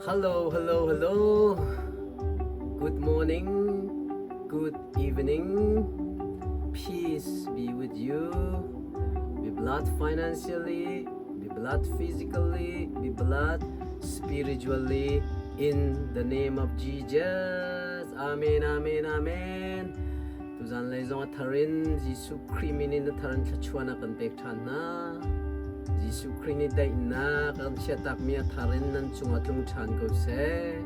Hello, hello, hello. Good morning, good evening. Peace be with you. Be blessed financially, be blessed physically, be blessed spiritually in the name of Jesus. Amen, amen, amen. Tuzan lei zong a thar in Jesuh Khrih min in a thar in thluachuah kan pek ṭhan hna. Jesuh Khrih nih daihnak kan chiahtakmi a thar in nan cungah tlung ṭhan ko seh.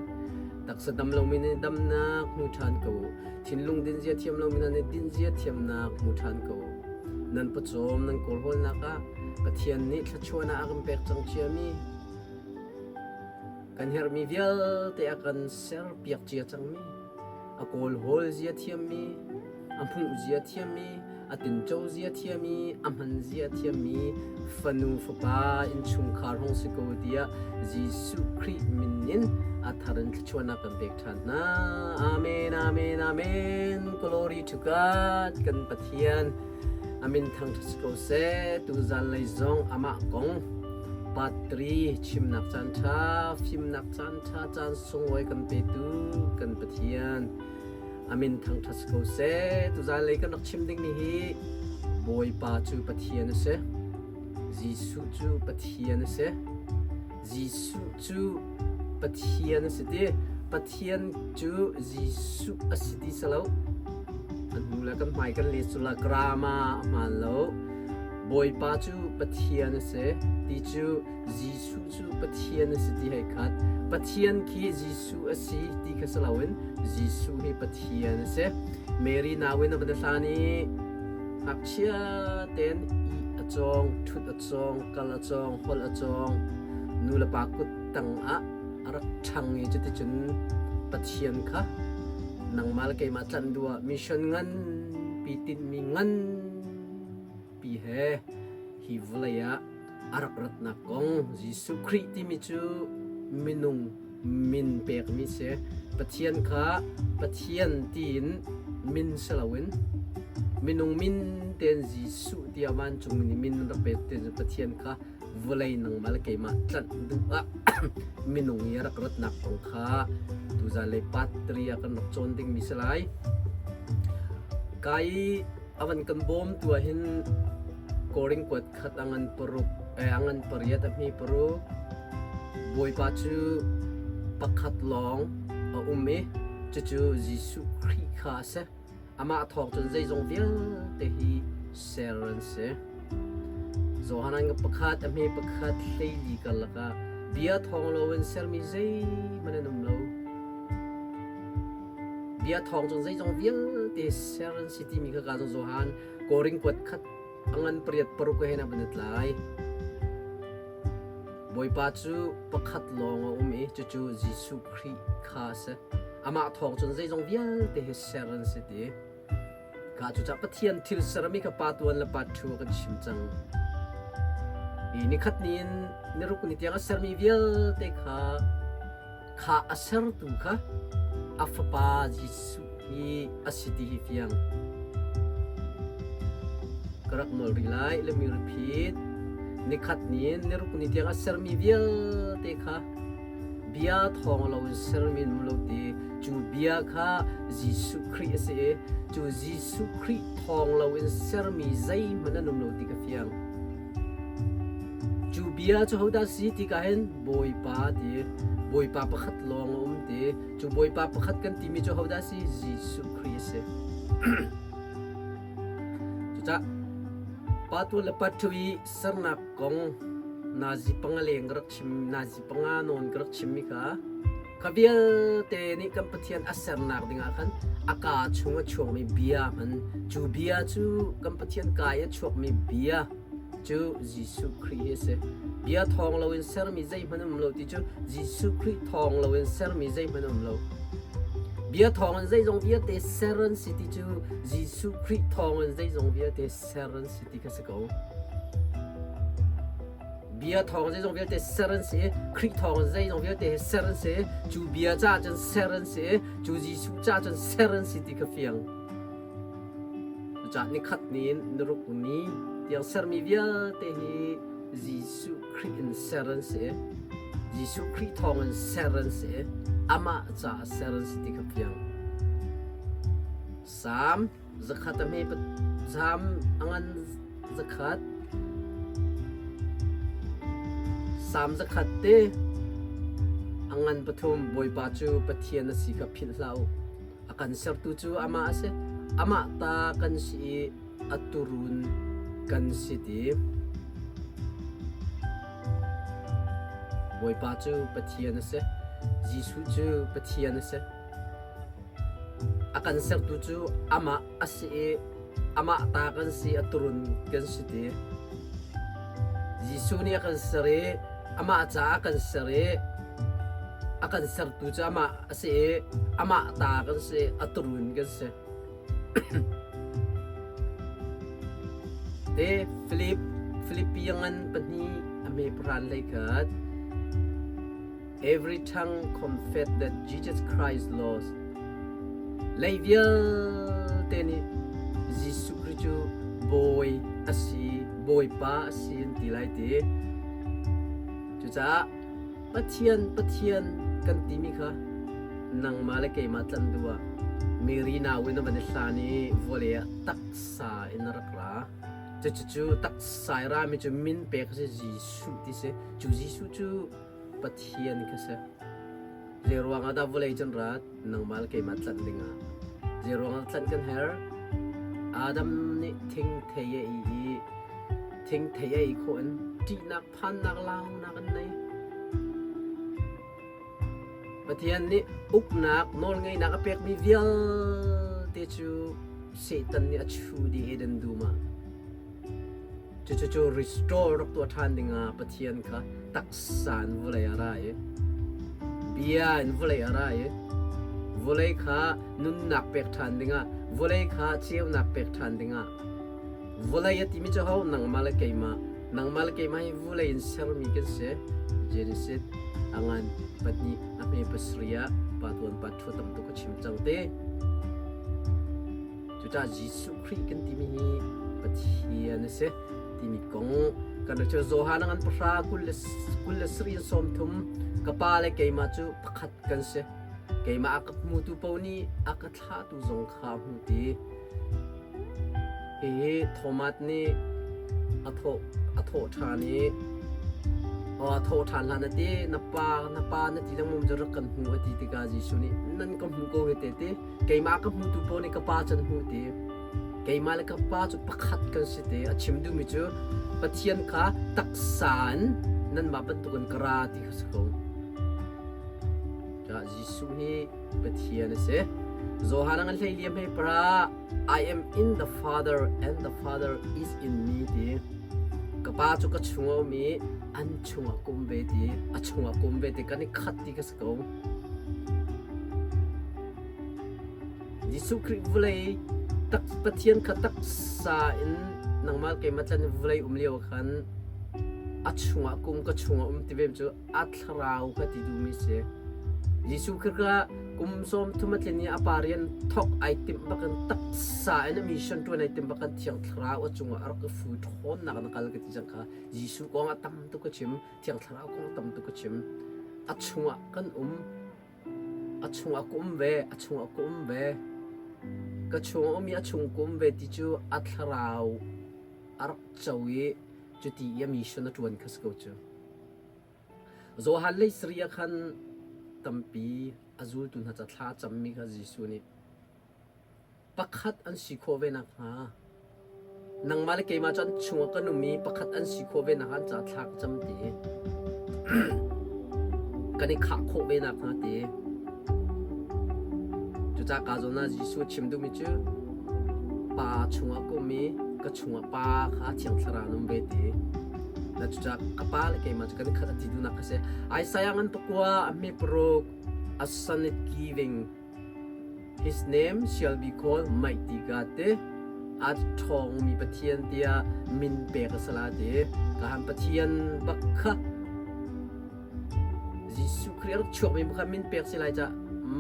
Taksa dam lomi nih damnak hmu ṭhan ko u. Thinlung dinzia thiam lomi hna nih dinzia thiamnak hmu ṭhan ko u. Nan pawcawm nan kawlhawlnak ah Pathian nih thluachuahnak a kan pek cang ciami kan herhmi vialte a kan serpiak cia cangmi a kawlhawl zia thiammi a hmuh zia thiammi a tinco zia thiammi a hman zia thiammi fanu fapa innchungkhar hong si ko tiah Jesuh Khrih min in a thar in thluachuahnak kan pek ṭhan hna. Amen, amen, amen. Glory to God, kan Pathian. Amin thangṭhat si ko seh. Tuzan lei zong amah kong part 3 chimnak caan ṭha, fimnak caan ṭha, caan sunglawi kan petu kan Pathian. Amin thangṭhat si ko seh. Tuzan lei kan rak chim dingmi hi Bawipa cu Pathian a si. Jesuh cu Pathian a si. Jesuh cu Pathian a si ti. Pathian cu Jesuh a si ti si lo. An hnu le kan hmai kan le cu la grama a hmaan lo. Bawipa cu Pathian a si ti cu Jesuh cu Pathian a si ti hei khat. Pathian khi Jesuh a si ti kha si loin Jesuh hi Pathian a si. Mary nau in a van hlan i ngakchia tein ih a cawng, ṭhut a cawng, kal a cawng, holh a cawng, nu le pa kut tang ah a rak ṭhang i cuticun Pathian kha nangmah le keimah tlanh duh ah mission nganpi tinhmi nganpi he hi vawlei ah a rak ratnak kong Jesuh Khrih timi cu minung min pekmi si. Pathian kha Pathian tiin min si loin minung min tein Jesuh tiah vancung nih min rak pek te cu Pathian kha vawlei nangmah le keimah tlanh duh ah minung i a rak ratnak kong kha tuzan lei part 3 ah kan rak cawn dingmi si lai. Kai a van kan bawm tu ah hin Koring kuat khat a ngan paruk a ngan pariat a hmi paruk Bawipa cu pakhat lawng a um i cucu Jesuh Khrih kha a si. Amah thawng cun zeizong vialte hi ser an si. Johan an pakhat a hme pakhat hleili karlak ah bia thawng loin sermi zeihmanh an um lo. Bia thawng cun zeizong vialte ser an si timi kha ka Johan Koring kuat khat a ngan pariat paruk he na van i tlai. Bawipa cu pakhat lawng a um i cucu Jesuh Khrih kha a si. Amah thawng cun zeizong vialte hi ser an si ti. Ka cucah Pathian thil sermi kha pa tuan le pa ṭhu kan chim cang. I nikhat ni in niruk ni tiang a sermi vialte kha kha a sertu kha a fapa Jesuh hi a si ti hi fiang. Ka rak nawl rih lai, let me repeat. Nikhat ni in niruk ni tiang a sermi vialte kha bia thawng lo in sermi an um lo ti cu bia kha Jesuh Khrih a si i cu Jesuh Khrih thawng lo in sermi zeihmanh an um lo ti ka fiang. Cu bia cu hodah si ti ka hin Bawipa ti Bawipa pakhat lawng a um ti cu Bawipa pakhat kan timi cu hodah si Jesuh Khrih a si. Cucah pa tu le pa thu i sernak kong nazi panga leng ka rak chim nazi panga nawn ka rak chimmi kha kha vialte nih kan Pathian a sernak dingah khan a kaa chung a chuakmi bia hman cu bia cu kan Pathian kaa i a chuakmi bia cu Jesuh Khrih hi a si. Bia thawng loin sermi zeihmanh um lo ti cu Jesuh Khrih thawng loin sermi zeihmanh um lo. Bia thawng in zeizong vialte ser an si ti cu Jesuh Khrih thawng in zeizong vialte ser an si ti kha si ko. Bia thawng zeizong vialte ser an si, Khrih thawng in zeizong vialte ser an si, cu bia caah cun ser an si, cu Jesuh caah cun ser an si ti kha fiang. Cucaah nikhat ni in niruk ni tiang sermi vialte hi Jesuh Khrih in ser an si. Jesuh Khrih thawngin ser an si i amah caah ser an si ti kha fiang. Salm zakhat a hme Salm a ngan zakhat Salm zakhat te a ngan pathum Bawipa cu Pathian a si kha philh hlah u. A kan sertu cu amah a si. Amah ta kan si i a turun kan si ti. Bawipa cu Pathian a si. Jesuh cu Pathian a si. A kan sertu cu amah a si i amah ta kan si, a turun kan si ti. Jesuh nih a kan ser i amah caah a kan ser i a kan sertu cu amah a si i amah ta kan si, a turun kan si. Te Filip Filipi ngan pahnih a hme pahran lei khat Every tongue confess that Jesus Christ Lord. Lei vialte nih Jesuh Khrih cu Bawi a si, Bawipa a si an ti lai ti. Cucaah Pathian Pathian kan timi kha nangmah le keimah tlanh duh ah Mary nau in a van i hlan i vawlei ah taksa in a rak ra. Cucu taksa i rami cu min pek a si Jesuh ti si. Cu Jesuh cu Pathian kha si. Zei ruang ah dah vawlei cun rat? Nangmah le keimah tlanh ding ah. Zei ruang ah tlanh kan herh? Adam nih thingthei a ei i thingthei a ei khawh in ṭihnak phannak launak an nei. Pathian nih uknak nawlngeihnak a pekmi vialte cu Satan nih a chu dih Eden dum ah. Cucu restore rak tuah ṭhan dingah Pathian kha taksa in vawlei a ra i bia in vawlei a ra i vawlei kha nunnak pek ṭhan dingah vawlei kha ceunak pek ṭhan dingah vawlei a timi cu ho nangmah le keimah nangmah le keimah hi vawlei in sermi kan si Genesis a ngan pahnih a hme pasarih ah pa tuan pa ṭhu tam tuk a chim cang te Cucaah Jesuh Khrih kan timi hi Pathian a si timi kong kan rak chim. Johan a ngan pahra 23 in 30 ka pa le keimah cu pakhat kan si. Keimah a ka hmutu paoh nih a ka thlahtu zong kha a hmuh ti. Hihi Thomas nih a thawh a thawh ṭhan i a thawh ṭhan hlan a ti na pa na pa na ti lengmang cu rak kan hmu a ti tikah Jesuh nih nan ka hmu ko hi te ti keimah ka hmutu paoh nih ka pa cu an hmuh ti keimah le ka pa cu pakhat kan si ti a chim duhmi cu Pathian kha taksa in nanmah bantukin ka ra ti kha si ko Jesuh hi Pathian a si Johan a ngan hlei liam hei para I am in the Father and the Father is in me ti ka pa cu ka chung a um i an chungah ka um ve ti a chungah ka um ve ti kan i khat ti ka si ko Jesuh Khrih vawlei tak Pathian kha taksa in nangmah keimah tlan in vawlei um lio khan a chungah kum ka chungah um ti ve cu a thlarau kha ti duhmi si. Jesuh Khrih kha kum sawm thum a tlin i a pa rian thawk ai timh bakin taksa in a mission ṭuan ai timh bakin Thiang Thlarau a cungah a rak i fu ṭhawnnak in a kal ka ti cang kha Jesuh kong a tam tuk ka chim Thiang Thlarau kong tam tuk ka chim a chungah kan um A chungah ka um ve, a chungah ka um ve. Ka chung a um i a chung ka um ve ti cu a thlarau a rak co i cuti i a mission a ṭuan kha si ko cu. Johan lei sarih ah khan tampi a zultu hna ca thla a cammi kha Jesuh nih pakhat an si khawh ve nakhnga nangmah le keimah cu an chungah kan um i pakhat an si khawh ve nakhnga an ca thla ka cam ti kan i khah khawh ve nakhnga ti cucaah ka zawn ah Jesuh chim duhmi cu pa chungah ka um i ka chungah pa kha Thiang Thlarau an um ve ti na cucaah ka pa le keimah cu kan i khat a ti duhnak kha si Isaiah ngan pakua a hme paruk a son it giving His name shall be called Mighty God ti a ṭhawngmi Pathian tiah min pek a si la ti. Kahan Pathian bak kha Jesuh Khrih a rak chuakmi kha min pek si lai cah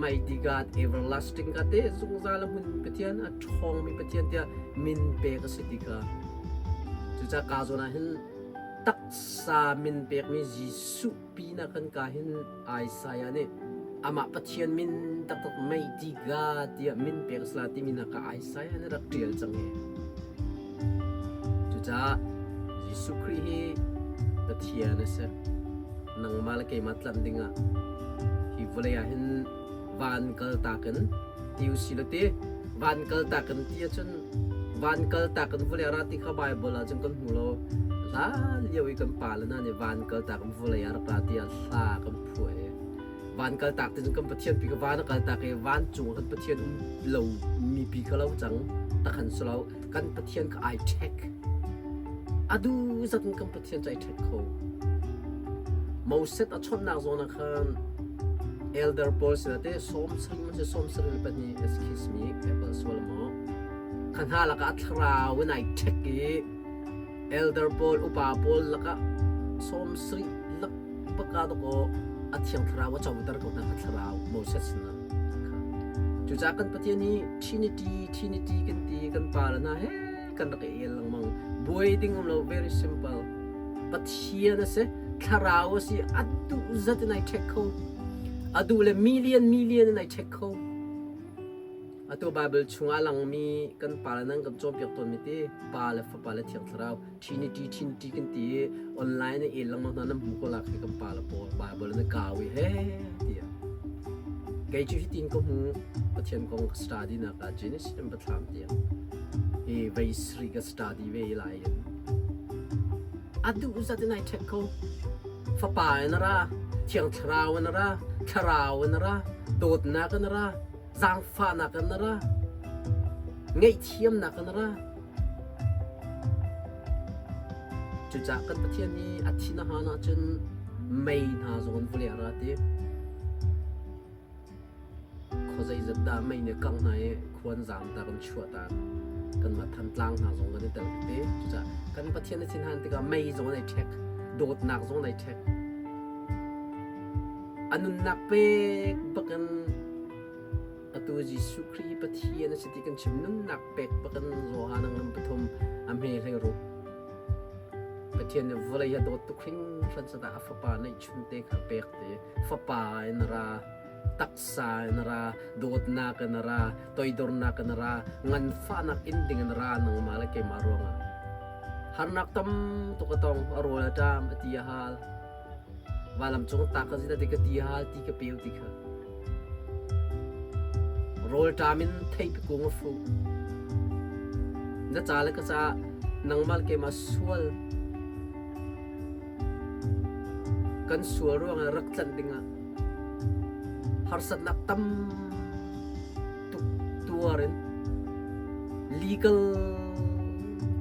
Mighty God, Everlasting God te zungzal a hmun Pathian, a ṭhawngmi Pathian tiah min pek a si ti kha. Cucaah ka zawn ah hin taksa min pekmi Jesuh pi. pin ah kan ka hin Isaiah nih amah Pathian min taktak meiti ga tiah min pek sala timi hna kha Isaiah nih rak ṭial cang hi. Cucaah Jesuh Khrih hi Pathian a si. Nangmah le keimah tlanh dingah hi vawlei ah hin van kaltak in ti usih law ti van kaltak in ti ahcun van kaltak in vawlei ah ra ti kha Baibal ah cun kan hmu lo. Hlan lio i kan pale hna nih van kaltak in vawlei ah rak ra tiah hla kan phuah i van kaltak ti cun kan Pathian pi kha van a kaltak i vancung ah kan Pathian um lo mi pi kha lo cang takhan si lo kan Pathian kha ai ṭhek a du zat in kan Pathian cu ai ṭhek kho. Moses a chawnhnak zawn ah khan elder pawl sinah te 70 man si 72 excuse me apple sual maw kha hna lakah a thlarau in ai ṭhek i elder pawl upa pawl lakah 70 lak baka dakaw a thiang thlarau a coter ko hna kha thlarau Moses sinah cucaah kan Pathian hi Trinity Trinity kan ti kan pa le hna he kan rak i el lengmang buai ding um lo very simple Pathian a si thlarau a si a duh zat in ai ṭhek kho a duh le million million in ai ṭhek kho Atu Baibal chungah a langmi kan pa le nan kan cawnpiak tawnmi ti Pa le Fapa le Thiang Thlarau Trinity Trinity kan ti i online in el lengmang hna nan hmu ko la khi kan pa le pawl Baibal in a kau i he tiah kei cu hitin ka hmu Pathian kong ka study nak ah Genesis in Biathlam tiang hi vei sri ka study ve lai in a duh zat in ai ṭhek ko Fapa in a ra Thiang Thlarau in a ra Thlarau in a ra dawtnak in a ra zaangfahnak in na ra ngaihthiamnak in na ra cucaah kan Pathian hi a thin a han ahcun mei hna zong in vawlei a ra ti khuazei zat dah mei nih kangh hna i khuan zaam ta kan chuah ta kanmah Thantlang hna zong kan i tel te cucaah kan Pathian a thin han tikah mei zong an ai ṭhek dawtnak zong an ai ṭhek A nunnak pek bakin atu Jesuh Khrih Pathian a si ti kan chim nunnak pek bakin Johan a ngam pathum a hme hlei ruk. Pathian nih vawlei a dawt tuk hringhran caah a fapa neihchun te kha pek te fapa in a ra taksa in a ra dawtnak in a ra toidornak in a ra nganfahnak in ding in a ra nangmah le keimah ruangah harnak tam tuk a tong a rawl a ṭam a ti a hal Valam cung ta ka zin ka ti hal ti ka peu ti kha. Rawl ṭam in thei ka kung a fuh. Na ca le ka ca nangmah le keimah sual kan sual ruangah rak tlanh dingah harsatnak tam tuk tuar in legal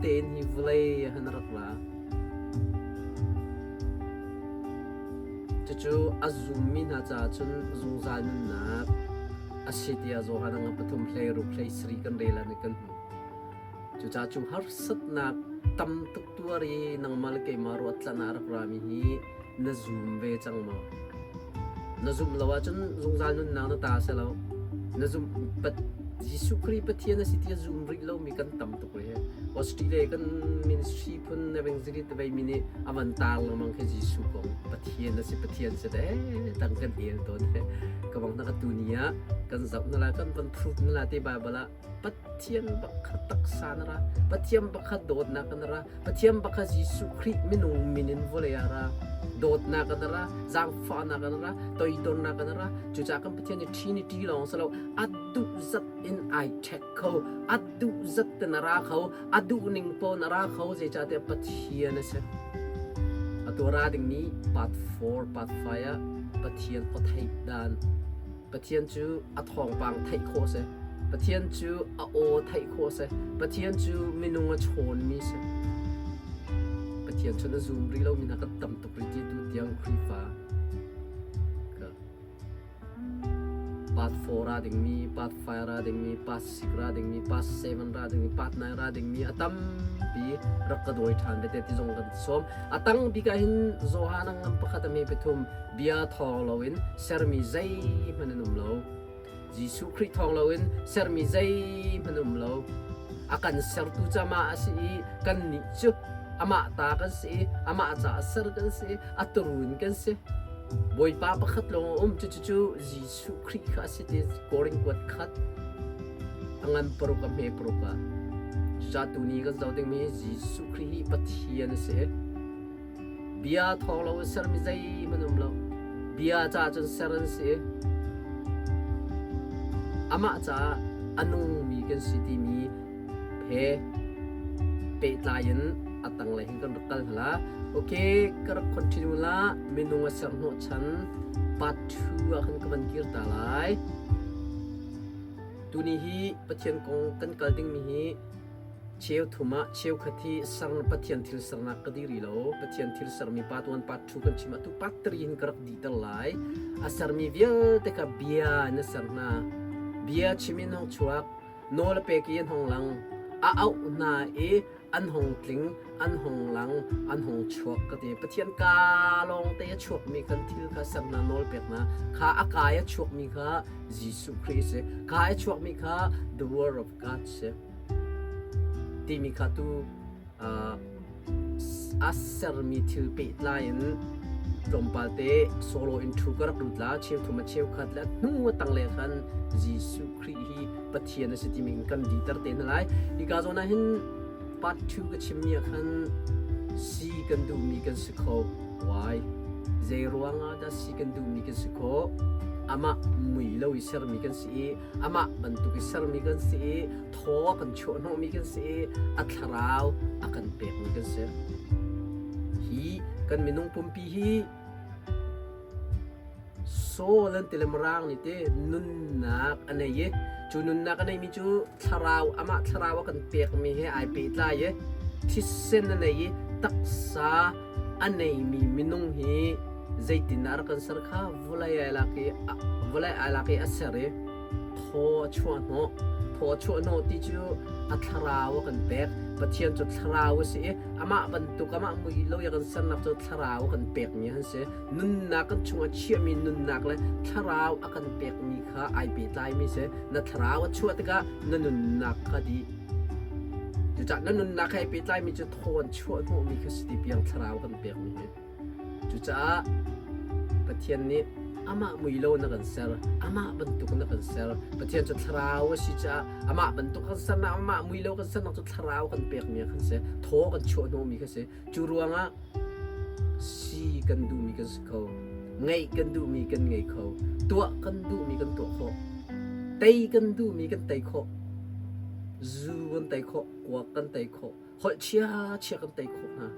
tein hi vawlei ah hin rak ra. Cucu a zummi hna caah cun zungzal nunnak a si tiah Johan a pathum 16 17 kan rel ah kan hmuh. Cucaah cu harsatnak tam tuk tuar i nangmah le keimah ruat tlan ah rak rami hi na zum ve cang maw? Na zumh lo ahcun zungzal nunnak na ta si lo. Na zumh Jesuh Khrih Pathian a si ti a zum rih lomi kan tam tuk rih. Australia kan ministry phun evangelist vei mi nih a van tar lengmang khi Jesuh kong Pathian a si Pathian si de tang kan el tawn he. Ka bang na ka tu ni ah kan zoh na la kan van proof na la te Bible ah Pathian bakha taksa na ra Pathian bakha dawtnak na ra Pathian bakha Jesuh Khrih minung min in vawlei ah ra dawtnak na ra zaangfahnak na ra toidornak na ra cucaah kan Pathian hi Trinity lawng si lo a duh zat in ai ṭhek kho a duh zat te na ra kho a duh ning pawn na ra kho zeicahtiah Pathian a si atu ra dingmi part 4 part 5 ah Pathian aw theih dan Pathian cu a thawngpang theih khawh a si. Pathian cu a aw theih khawh a si. Pathian cu minung a chawnmi a si. Pathian cu na zum rih lomi hna kan tam tuk rih ti tu tiang Khrihfa ka part 4 ra dingmi, part 5 ra dingmi, part 6 ra dingmi, part 7 ra dingmi, part 9 ra dingmi a tampi rak ka dawi ṭhan ve te ti zong kan sawm. A tang bik ah hin Johan a ngam pakhat a me pathum bia thawng loin sermi zeihmanh an um lo. Jesuh Khrih thawng loin sermi zeihmanh an um lo. A kan sertu cu amah a si i kannih cu amah ta kan si i amah caah ser kan si i a turun kan si. Bawipa pakhat lawng a um. Cucu Jesuh Khrih kha a si ti Korin kuat khat a ngan paruk a hme paruk ah. Cucaah tuni kan zoh dingmi Jesuh Khrih hi Pathian a si. Bia thawng lo in sermi zeihmanh um lo. Bia caah cun ser an si. Amah caah a nungmi kan si timi he pehtlai in a tanglei hin kan rak kal hna. Okay, ka rak continue la. Minung a ser hnawh chan part 2 ah khan ka van kir ta lai. Tuni hi Pathian kong kan kal dingmi hi cheu thum ah cheukhat hi ser Pathian thil sernak ka di rih lo. Pathian thil sermi part 1 part 2 kan chim atu part 3 hin ka rak dihter lai. A sermi vialte kha bia in a ser hna. Bia chim in hong chuak. Nawl a pek i an hong lang. A auh hna i an hong tling, an hong lang, an hong chuak ka ti. Pathian ka lawng te a chuakmi kan thil kha ser hna nawl pek hna. Kha a kai a chuakmi kha Jesuh Khrih a si. Kha a chuakmi kha the word of God si. Timi kha tu uh, A sermi thil pehtlai in tlawmpal te solo in thu ka rak lut la cheuthum a cheukhat le hnu a tang le khan Jesuh Khrih hi Pathian a si timi kan diter te hna lai. Hika zawn ah hin part 2 ka chimmi ah khan si kan duhmi kan si kho. Why? Zei ruangah dah si kan duhmi kan si khawh? Amah mui lo i sermi kan si i amah bantuk i sermi kan si i thaw a kan chuahhnawhmi kan si i a thlarau a kan pekmi kan si. Hi kan minung pumpi hi soul an ti le mirang nih te nunnak a nei i cu nunnak a neimi cu thlarau amah thlarau a kan pekmi he ai pehtlai i thisen a nei i taksa a neimi minung hi zeitin dah a rak kan ser kha vawlei ai lak i vawlei ai lak i a ser i Thaw a chuahhnawh. Thaw a chuahhnawh ti cu a thlarau a kan pek. Pathian cu thlarau a si i amah bantuk amah mui lo i a kan sernak cu thlarau a kan pekmi an si. Nunnak kan chungah chiahmi nunnak le thlarau a kan pekmi kha ai pehtlaimi si. Na thlarau a chuah tikah na nunnak kha dih. Cucaah na nunnak he ai pehtlaimi cu thaw an chuahhnawhmi kha si ti piang thlarau kan pekmi hi. Cucaah Pathian nih amah mui lo na kan ser, amah bantuk na kan ser. Pathian cu thlarau a si caah amah bantuk kan sernak, amah mui lo kan sernak cu thlarau kan pekmi kan si, thaw kan chuahhnawhmi kan si. Cu ruangah si kan duhmi kan si kho, ngeih kan duhmi kan ngei kho, tuah kan duhmi kan tuah khawh, tei kan duhmi kan tei khawh, zu kan tei khawh, kuak kan tei khawh, holh chia chia kan tei khawh hna.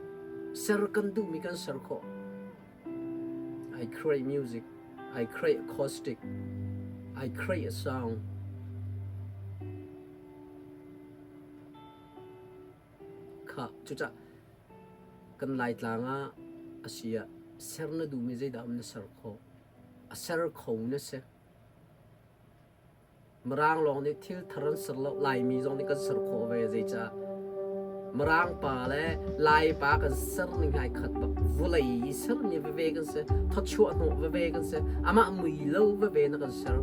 Ser kan duhmi kan ser khawh. I create music. I create acoustic. I create a song. Kha cucah kan Laitlang ah a si ah ser na duhmi zeidah um na ser khawh. A ser kho na si. Mirang lawng nih thil thar an ser lo. Laimi zong nih kan ser khawh ve. Zeicah? Mirang pa le Lai pa kan ser ning ai khat bak. Vawlei i sermi veve kan si. Thawchuah hnawh veve kan si. Amah mui lo veve na kan ser.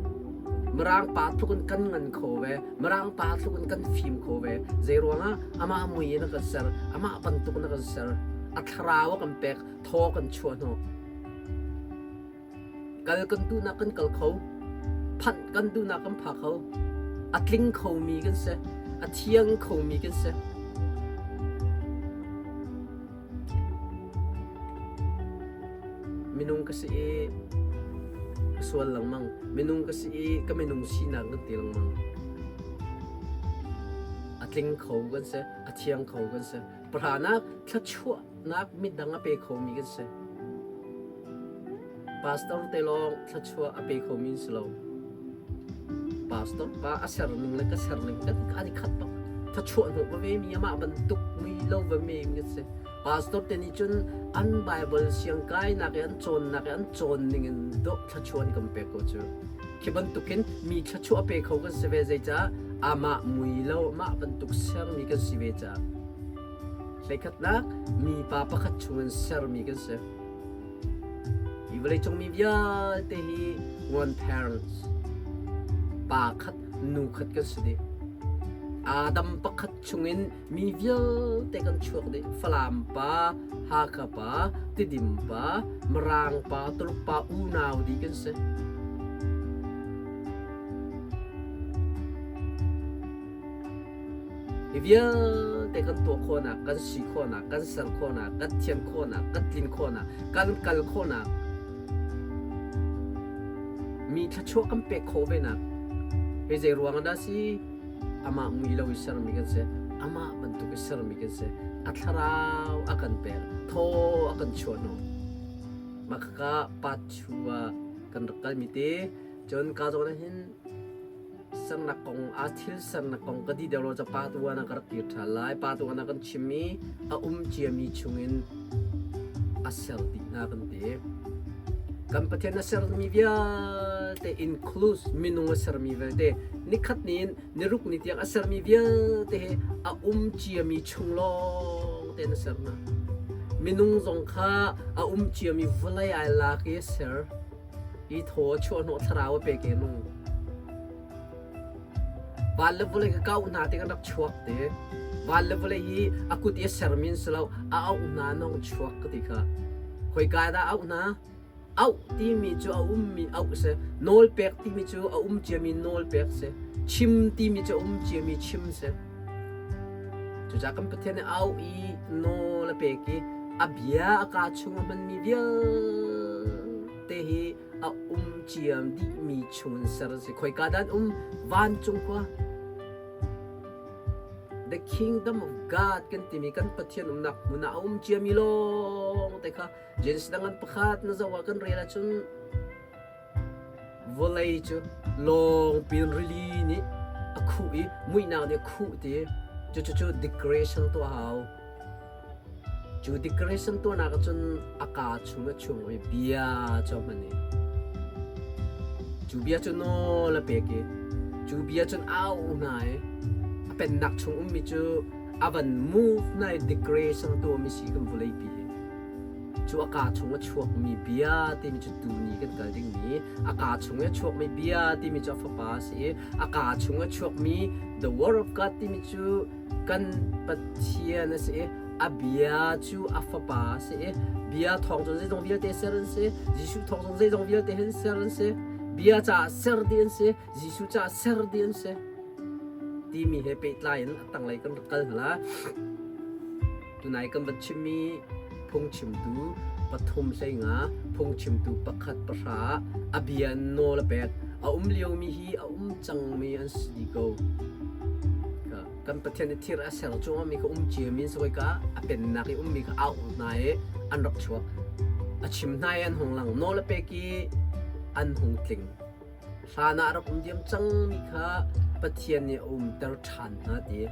Mirang pa tluk in kan ngan kho ve. Mirang pa tluk in kan fim kho ve. Zei ruangah amah mui in a kan ser. Amah bantuk in a kan ser. A thlarau a kan pek. Thaw kan chuah hnawh. Kal kan duhnak kan kal kho. Phanh kan duhnak kan pha kho. A tling khomi kan si. A thiang khomi kan si. Minung ka si i ka sual lengmang. Minung ka si i ka minung sinak kan ti lengmang. A tling kho kan si. A thiang kho kan si. Pahranak thluachuahnak midang a pe khomi kan si. Pastor te lawng thluachuah a pe khomi si lo. Pastor pa a ser ning le ka ser ning kan an i khat bak. Thluachuah hnawh va ve mi amah bantuk mui lo va me mi si. Pastor te nih cun an Bible siangkai nak i an cawnnak i an cawn ning in dawh thluachuah an kan pek ko cu. Khi bantukin mi thluachuah pe kho kan si ve zeicah amah mui lo amah bantuk sermi kan si ve caah. Hleikhatnak mipa pakhat chungin sermi kan si. Hi vawleicung mi vialte hi one parents pa khat nu khat kan si dih. Adam pakhat chungin mi vialte kan chuak dih. Falam pa, Hakha pa, Tidim pa, Mirang pa, Tuluk pa unau dih kan si. Hi vialte kan tuah khawhnak, kan si khawhnak, kan ser khawhnak, kan thian khawhnak, kan tlin khawhnak, kan kal khawhnak, mi thluachuah kan pek khawh venak hi zei ruang ah dah si? Amah mui lo i sermi kan si. Amah bantuk i sermi kan si. A thlarau a kan pek. Thaw a kan chuah hnawh. Mah khaka part 2 ah kan rak kalmi te cun ka zawn ah hin sernak kong a thil sernak kong ka di deuh lo ca pa tuan ah ka rak kir ṭhan lai. Pa tuan ah kan chimmi a um ciami chungin a ser dih hna kan ti. Kan Pathian a sermi vialte includes minung a sermi vialte nikhat ni in niruk ni tiang a sermi vialte he a um ciami chung lawng tein a ser hna. Minung zong kha a um ciami vawlei ai lak i a ser i thaw a chuah hnawh thlarau a pek i nung. Van le vawlei ka kau hna ti kan rak chuak te. Van le vawlei hi a kut i a sermi an si lo, a auh hna nong chuak ka ti kha. Khoika dah auh hna? Auh timi cu a ummi auh si. Nawl pek timi cu a um ciami nawl pek si. Chim timi cu a um ciami chim si. Cucaah kan Pathian nih auh i nawl a pek i a bia a kaa chung a hmanmi vialte hi a um ciam dihmi chung in ser an si. Khoika dah an um? Vancung khua. The kingdom of God kan timi kan Pathian umnak hmun ah a um ciami lawng te kha Genesis dang an pakhat na zoh ah kan rel ahcun vawlei cu lawng pin rili nih a khuh i muihnak nih a khuh ti cucu cu decoration tuah hau. Cu decoration tuahnak ahcun a kaa chung a chung i bia cu a hman i cu bia cu nawl a pek i cu bia cun a auh hna i a pennak chung ummi cu a van move hna i decoration tuahmi si kan vawleipi hi. Cu a kaa chung a chuakmi bia timi cu tuni kan kal dingmi a kaa chung i a chuakmi bia timi cu a fapa a si i a kaa chung a chuakmi the word of God timi cu kan Pathian a si i a bia cu a fapa a si i bia thawng cun zeizong vialte ser an si. Jesuh thawng zong zeizong vialte hin ser an si. Bia caah ser dih an si. Jesuh caah ser dih an si timi he pehtlai in a tanglei kan rak kal hna. Tunai kan van chimmi phungchimtu pathum 15 phungchimtu pakhat pahra a bia nawl a pek. A um liomi hi a um cangmi an si dih ko. Kan Pathian nih thir a ser cuahmahmi kha um ciami an si hoi ka a pennak i ummi kha au hna i an rak chuak. A chim hna i an hung lang. Nawl a pek i an hung tling. Hlan ah a rak um diam cangmi kha Pathian nih a umter ṭhan hna ti.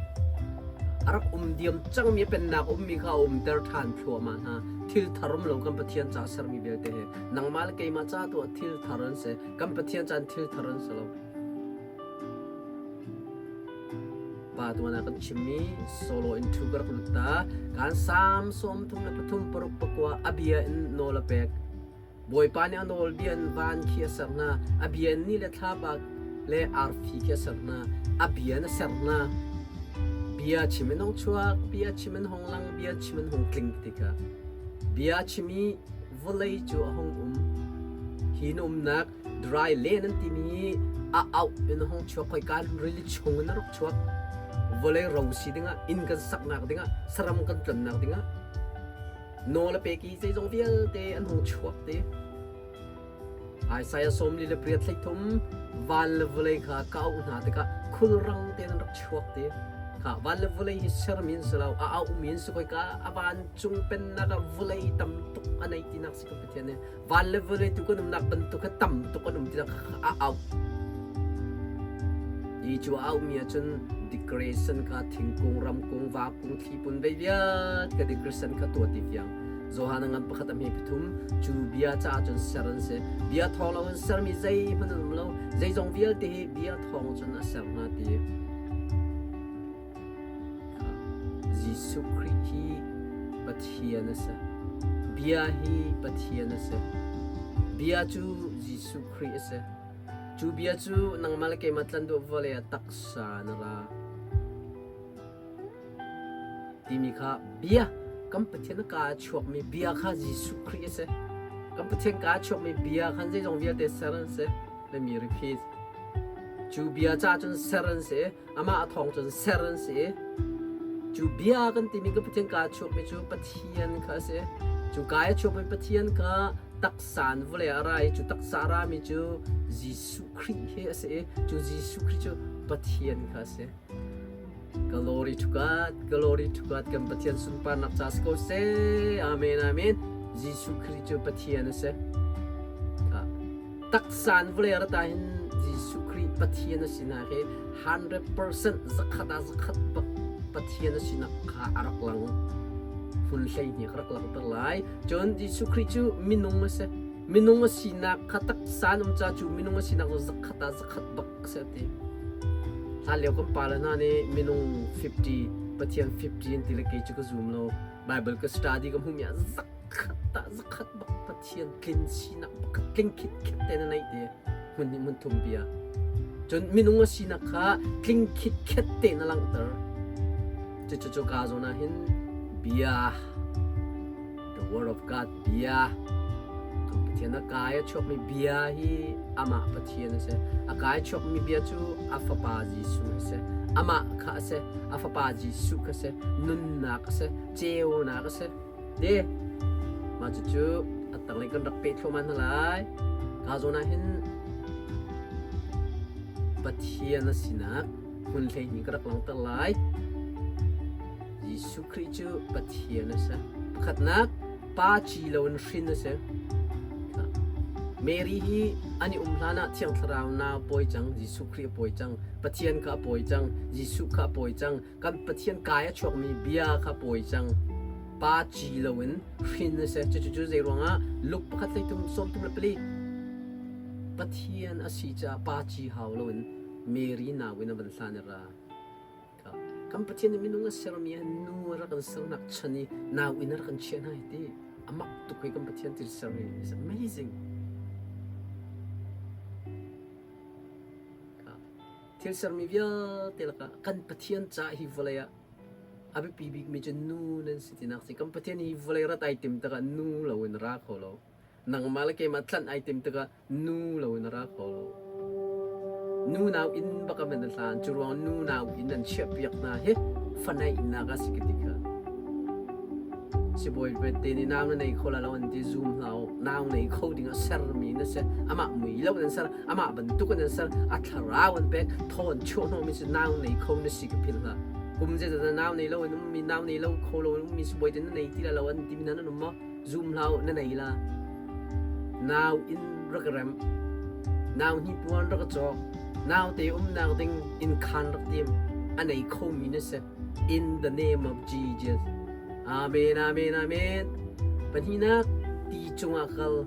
A rak um diam cangmi a pennak ummi kha a umter ṭhan thluahmah hna. Thil thar um lo kan Pathian ca sermi vialte hi nangmah le keimah ca tu ah thil thar an si. Kan Pathian caan thil thar an si lo. Pa tuan ah kan chimmi solo in thu ka rak lut ta. Kan Salm 33 paruk pakua a bia in nawl a pek. Bawipa nih a nawlbia in van khi a ser hna, a bia in ni le thlapa le arfi khi a ser hna, a bia in a ser hna. Bia chim in hung chuak, bia chim in hung lang, bia chim in hung tling ti tikah bia chim i vawlei cu a hung um. Hi na umnak dry land an timi a auh in a hung chuak, khoika rili chung in a rak chuak. Vawlei ro si dingah, inn kan saknak dingah, saram kan tlonnak dingah Nawl a pek i zeizong vialte an hung chuak ti. Isaiah 48 thleithum van le vawlei kha ka auh hna tikah khulrang tein an rak chuak ti. Kha van le vawlei hi sermi an si lo, a auhmi an si koi ka a vancung pennak ah vawlei tam tuk a nei tinak si kan Pathian nih. Van le vawlei tu kan umnak bantuk kha tam tuk an um tinak kha a auh. Hi cu a auhmi ahcun decoration kha thingkung, ramkung, vakung, thlipun vei vialte ka decoration kha tuah ti fiang. Johan a ngan pakhat a hme pathum cu bia caah cun ser an si. Bia thawng lo in sermi zeihmanh an um lo. Zeizong vialte hi bia thawng cun a ser hna ti. Jesuh Khrih hi Pathian a si. Bia hi Pathian a si. Bia cu Jesuh Khrih a si. Cu bia cu nangmah le keimah tlan duh vawlei ah taksa na ra. Timi kha bia kan Pathian ka chuakmi bia kha Jesuh Khrih a si. Kan Pathian ka chuakmi bia khan zeizong vialte ser an si. Let me repeat. Cu bia ca cun ser an si. Amah a thawng cun ser an si. Cu bia kan timi kan Pathian ka chuakmi cu Pathian kha a si. Cu ka a chuakmi Pathian kha taksa in vawlei ah a ra i cu taksa a rami cu Jesuh Khrih hi a si i cu Jesuh Khrih cu Pathian kha a si. Glory to God, glory to God kan Pathian sunparnak ca si ko seh. Amen, amen. Jesuh Khrih cu Pathian a si. Taksa in vawlei rat ah hin Jesuh Khrih Pathian a sinak hi 100% zakhat ah zakhat bak Pathian a sinak kha a rak lang. Hmun 12 ka rak langhter lai. Cun Jesuh Khrih cu minung a si. Minung a sinak kha taksa in um ca cu minung a sinak cu zakhat ah zakhat bak a ti. Hlanlio kan pale hna nih minung 50, Pathian 50 an ti le kei cu ka zum lo. Bible ka study ka hmuhmi ah zakhat ah zakhat bak Pathian tlin sinak pakhat tling khit khet te na neih ti hmun hnih hmun thum bia. Cun minung a sinak kha tling khit khet te na langhter. Cucu cu ka zawn ah hin bia the word of God bia Pathian a kai a chuakmi bia hi amah Pathian a si. A kai chuakmi bia cu a fapa Jesuh a si. Amah kha a si. A fapa Jesuh kha a si. Nunnak a si. Ceunak a si. Te mah cucu a tanglei kan rak peh thluahmah hna lai. Ka zawn ah hin Pathian a sinak hmun 12 ka rak langhter lai. Jesuh Khrih cu Pathian a si. Pakhatnak, pa ci loin hrin a si. Mary hi an i um hlan ah Thiang Thlarau nau pawi cang, Jesuh Khrih a pawi cang, Pathian kha a pawi cang, Jesuh kha a pawi cang, kan Pathian kai a chuakmi bia kha pawi cang. Pa ci loin hrin a si. Cucu zei ruangah Luke pakhat hleitum sawmthum le pali Pathian a si caah pa ci hau loin Mary nau in a van hlan i ra. Kan Pathian nih minung a sermi ah nu a rak kan sernak chan i nau inn a rak kan chiah hna hi ti a mak tuk hi kan Pathian thil ser hi is amazing. Thil sermi vialte lakah kan Pathian ca hi vawlei ah a biapi bikmi cu nu nan si tinak si. Kan Pathian hi vawlei rat ai tim tikah nu loin ra kho lo. Nangmah le keimah tlanh ai tim tikah nu loin a ra kho lo. Nu nau inn bak ah man a hlan. Cu ruang nu nau inn an chiahpiak hna hi fanaihnak a si ka ti kha. Sibawi te nih nau na nei kho la lo an ti zoom hlah u. Nau nei kho ding ah sermi na si. Amah mui lo in an ser. Amah bantuk in an ser. A thlarau an pek. Thaw an chuah hnawhmi cu nau nei kho na si ka philh hlah. Kum zeizat ah nau nei lo in ummi nau nei lo kho lo in ummi sibawi te na nei ti la lo an timi hna nan um maw? Zum hlah u na nei la. Nau inn rak rem. Nau hnipuan rak cawk. Naute umnak ding inn khaan rak tim. A nei khomi na si. In the name of Jesus. Amen, amen, amen. Pahnihnak, ti cungah kal.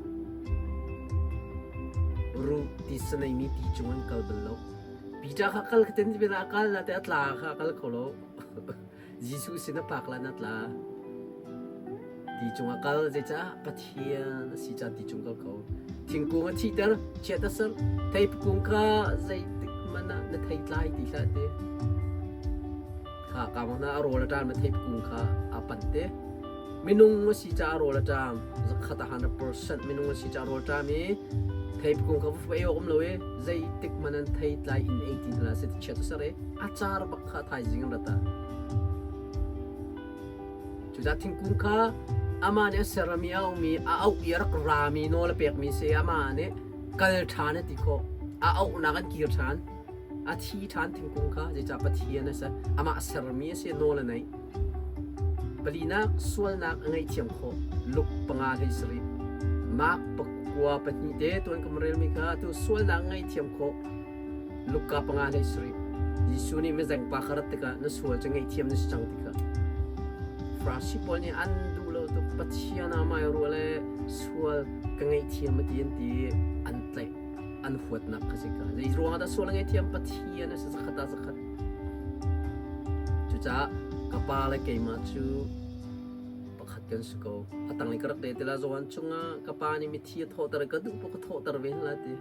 Ruh ti saneimi ti cung an kal bal lo. Peter kha kal ka ten ti a kal na te a tla kha kal kho lo. Jesuh sin a phak lan a tla. Ti cungah kal zeicah Pathian a si caan ti cung kal ko. Thingkung a thihter, chiat a ser. Theipkung kha zeitik hmanh ah na thei tlai ti hlah ti. Kha ka hna a rawl a ṭam na theipkung kha a pan te. Minung a si caah rawl a ṭam. Zakhat a 100% minung a si caah rawl ṭam i theipkung kha va ei awk um lo i zeitik hmanh an thei tlai in ei ti hna seh ti chiat a ser i a car bak kha thaizing an rat ah. Cucaah thingkung kha amah nih a sermi a ummi a auh i a rak rami nawl a pekmi si amah nih kal ṭhan a ti khawh. A auhnak an kir ṭhan. A thi ṭhan thingkung kha zeicah Pathian a si. Amah sermi a si nawl a neih. Palinak sualnak a ngaihthiam khawh. Luk panga hlei sarih. Mark pakua pahnih te tuan kan relmi kha tu sualnak a ngaihthiam khawh. Luka panga hlei sarih. Jesuh nih mizengpa kha rat tikah na sual cu ngaihthiam na si cang ti kha. Farasi pawl nih an duh lo tuk Pathian ah mai ruah le sual ka ngaihthiam a ti an ti an tlaih an huatnak kha si ka. Zei ruangah dah sual a ngaihthiam Pathian a si zakhat ah zakhat. Cucaah ka pa le keimah cu pakhat kan si ko. A tanglei ka rak le te la Johan chungah ka pa nih mithi a thawhter ka duh paoh ka thawhter ve hna ti.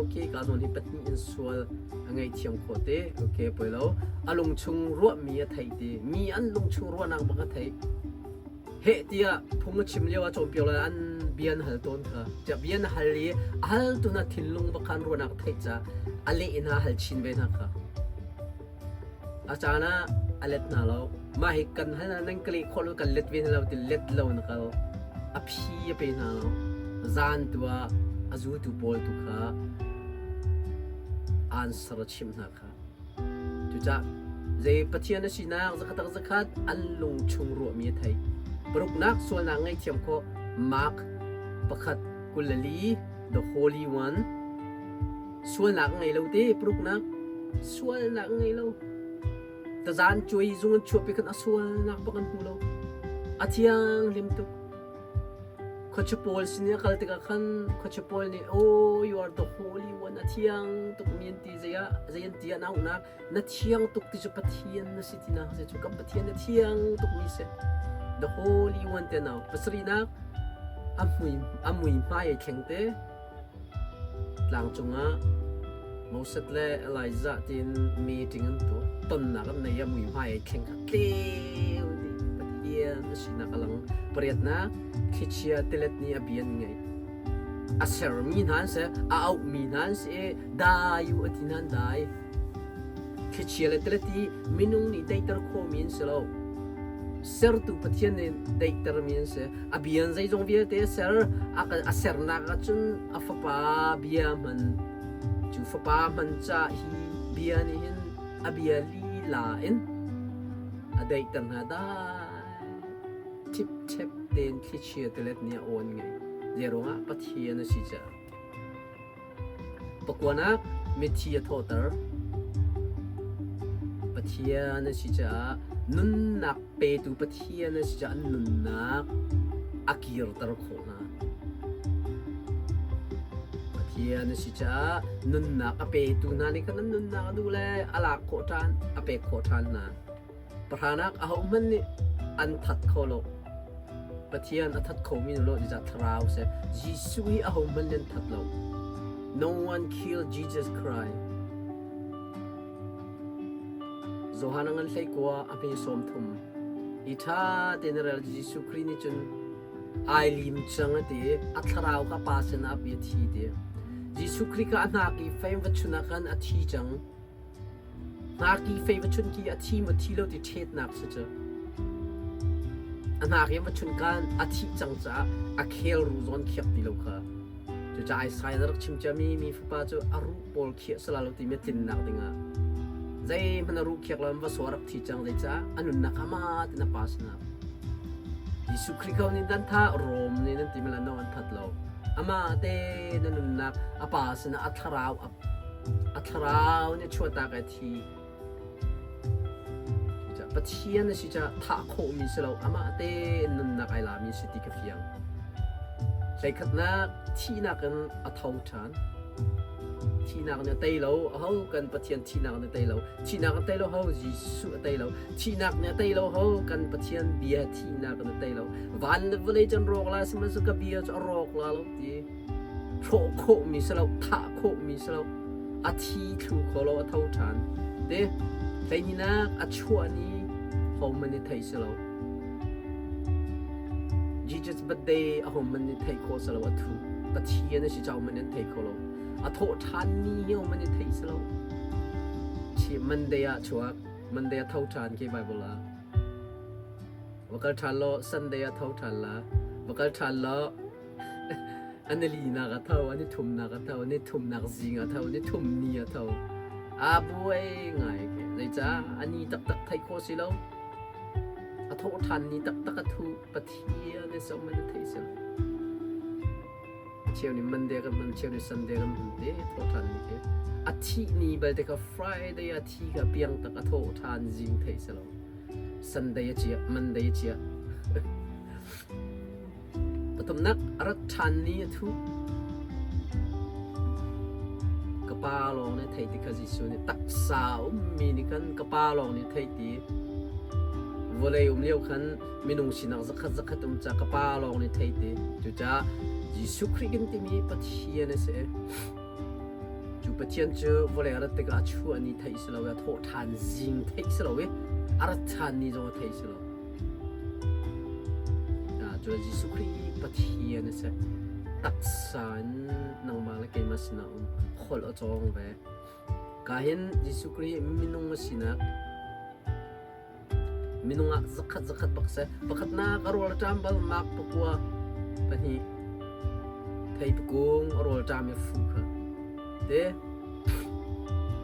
Okay, ka zawn hi pahnih in sual a ngaihthiam khawh te. Okay, poi lo. A lungchung ruahmi a theih ti. Mi an lungchung ruahnak bak a theih. Heh tiah phung a chim lio ah cawnpiak lo an bia an hal tawn kha. Tiah bia an hal i a haltu hna thinlung bak khan ruahnak a theih caah a leh hna hal chin ve hna kha. A caan ah a let hna lo. Mah hi kan hal hna nan ka leh khawh lo kan let ve hna lo ti let lo na kal. A phi a pe hna lo. Zan tu ah a zultu pawl tu kha answer a chimh hna kha. Cucaah zei Pathian a sinak zakhat tak zakhat an lung chung ruahmi a thei. Paruknak sualnak ngaihthiam khawh Mark 1:24 The Holy One Sualnak ngei lo te paruknak sualnak ngei lo. Tazan cuai zung an chuahpi khan a sualnak bak an hmu lo. A thianghlim tuk. Khuachia pawl sin i a kal tikah khan khuachia pawl nih oh you are the holy one a thiang tuk mi an ti zei ah zei an ti ah na auhnak na thiang tuk ti cu Pathian na si ti nak si cu kan Pathian na thiang tuk mi si the holy one te nau pasarihnak a mui a mui hmai ai thleng te Tlang cungah Moses le Elijah tiin meeting an tuah. Tonnak an nei i a muihmai ai thleng kha tleu dih. Pathian a sinak a lang. Pariatnak, thlichia tilet nih a bia an ngaih. A sermi hna an si, a auhmi hna an si i dai u a ti hna an dai. Thlichia le tilet hi minung nih daihter khawhmi an si lo. Sertu Pathian nih daihtermi an si. A bia in zeizong vialte a ser. A sernak ahcun a fapa bia hman. Cu fapa hman ca hi bia nih hin a bia lila in a daihter hna dai. Ṭhipṭhep tein thlichia tilet nih a awn ngei. Zeiruangah Pathian a si caah. Pakuanak mithi a thawhter. Pathian a si caah nunnak petu Pathian a si caah an nunnak a kirter khawh hna. Pathian a si caah nunnak a petu hna nih khan an nunnak a duh le a lak khawh ṭhan, a pek khawh ṭhan hna. Pahranak ahohmanh nih an that kho lo. Pathian a that khomi na lo zeicah thlarau seh. Jesuh hi ahohmanh nih an that lo. No one killed Jesus Christ. Johan a ngan hlei kua a hme 30. Hi ṭha tein rel Jesuh Khrih nih cun ai lim cang a ti a thlarau kha pa sinah a pi a thi ti. Jesuh Khrih kha a hnak i fei va chun ah khan a thi cang. Hngaki fei va chunh khi a thi maw thi lo ti ṭhetnak si cu. A hnak i va chunh kaan a thih cang caah a khel ru zawn khiak ti lo kha. Cucaah Isaiah na rak chim ciami mi fapa cu a ruh pawl khiah sala lo timi a tlinnak dingah zeihmanh a ruh khiak lo va saw rak thi cang zeicah a nunnak ama tin a pa sinah. Jesuh Khrih ko nih dan tha Rom nih nan ti mala no an that lo. Amah te na nunnak a pa sinah a thlarau a A thlarau nih chuahtak i a thi. Pathian a si caah thah khawhmi si lo, amah tein nunnak ai lami si ti ka fiang. Hleikhatnak thihnak in a tho ṭhan. Thihnak nih a tei lo, aho kan Pathian thihnak nih a tei lo. Thihnak a tei lo ho Jesuh a tei lo. Thihnak nih a tei lo ho kan Pathian bia thihnak nih a tei lo. Van le vawlei cu an rawk lai, sihmanhsehlaw ka bia cu a rawk la lo ti. Hrawh khawhmi si lo, thah khawhmi si lo, a thi thlu kho lo, a tho ṭhan. Te hleihninak a chuah ni hohmanh nih theih si lo. Jesus birthday ahohmanh nih theih khawh si lo, a thu. Pathian a si caah hohmanh nih an thei kho lo. A thawh ṭhan ni hi hohmanh nih theih si lo. Monday ah chuak, Monday a tho ṭhan khi Bible ah. Va kal ṭhan law Sunday ah tho ṭhan la. Va kal ṭhan law An i linak a tho, an i thumnak a tho, an i thumnak zing a tho, an i thum ni a tho. Aa buai ngai khi. Zeicah a ni taktak theih khawh si lo. A thawh ṭhan ni taktak a thu. Pathian i som an i theih si lo. Cheu nih Monday kan hman, cheu nih Sunday kan hman te thawh ṭhan ni khi. A thih ni belte kha Friday a thi kha piang tak a thawh ṭhan zing theih si lo. Sunday a chia, Monday a chia. Pathumnak a rat ṭhan ni a thuh. Ka pa lawng nih thei ti kha Jesuh nih taksa ummi nih khan ka pa lawng nih thei ti. Vawlei um lio khan minung sinak zakhat zakhat um ca ka pa lawng nih thei ti. Cucaah Jesuh Khrih kan timi Pathian a si. Cu Pathian cu vawlei a rat tikah a chuah ni theih si lo i a thawh ṭhan zing theih si lo i a rat ṭhan ni zong a theih si lo. Cu Jesuh Khrih Pathian a si. Taksa in nangmah le keimah sinah um holh a cawng ve. Ka hin Jesuh Khrih minung a sinak Minung ah zakhat zakhat bak seh. Pakhatnak a rawl a ṭam bal mak pakua pahnih theipakung a rawl ṭam i fu kha. Te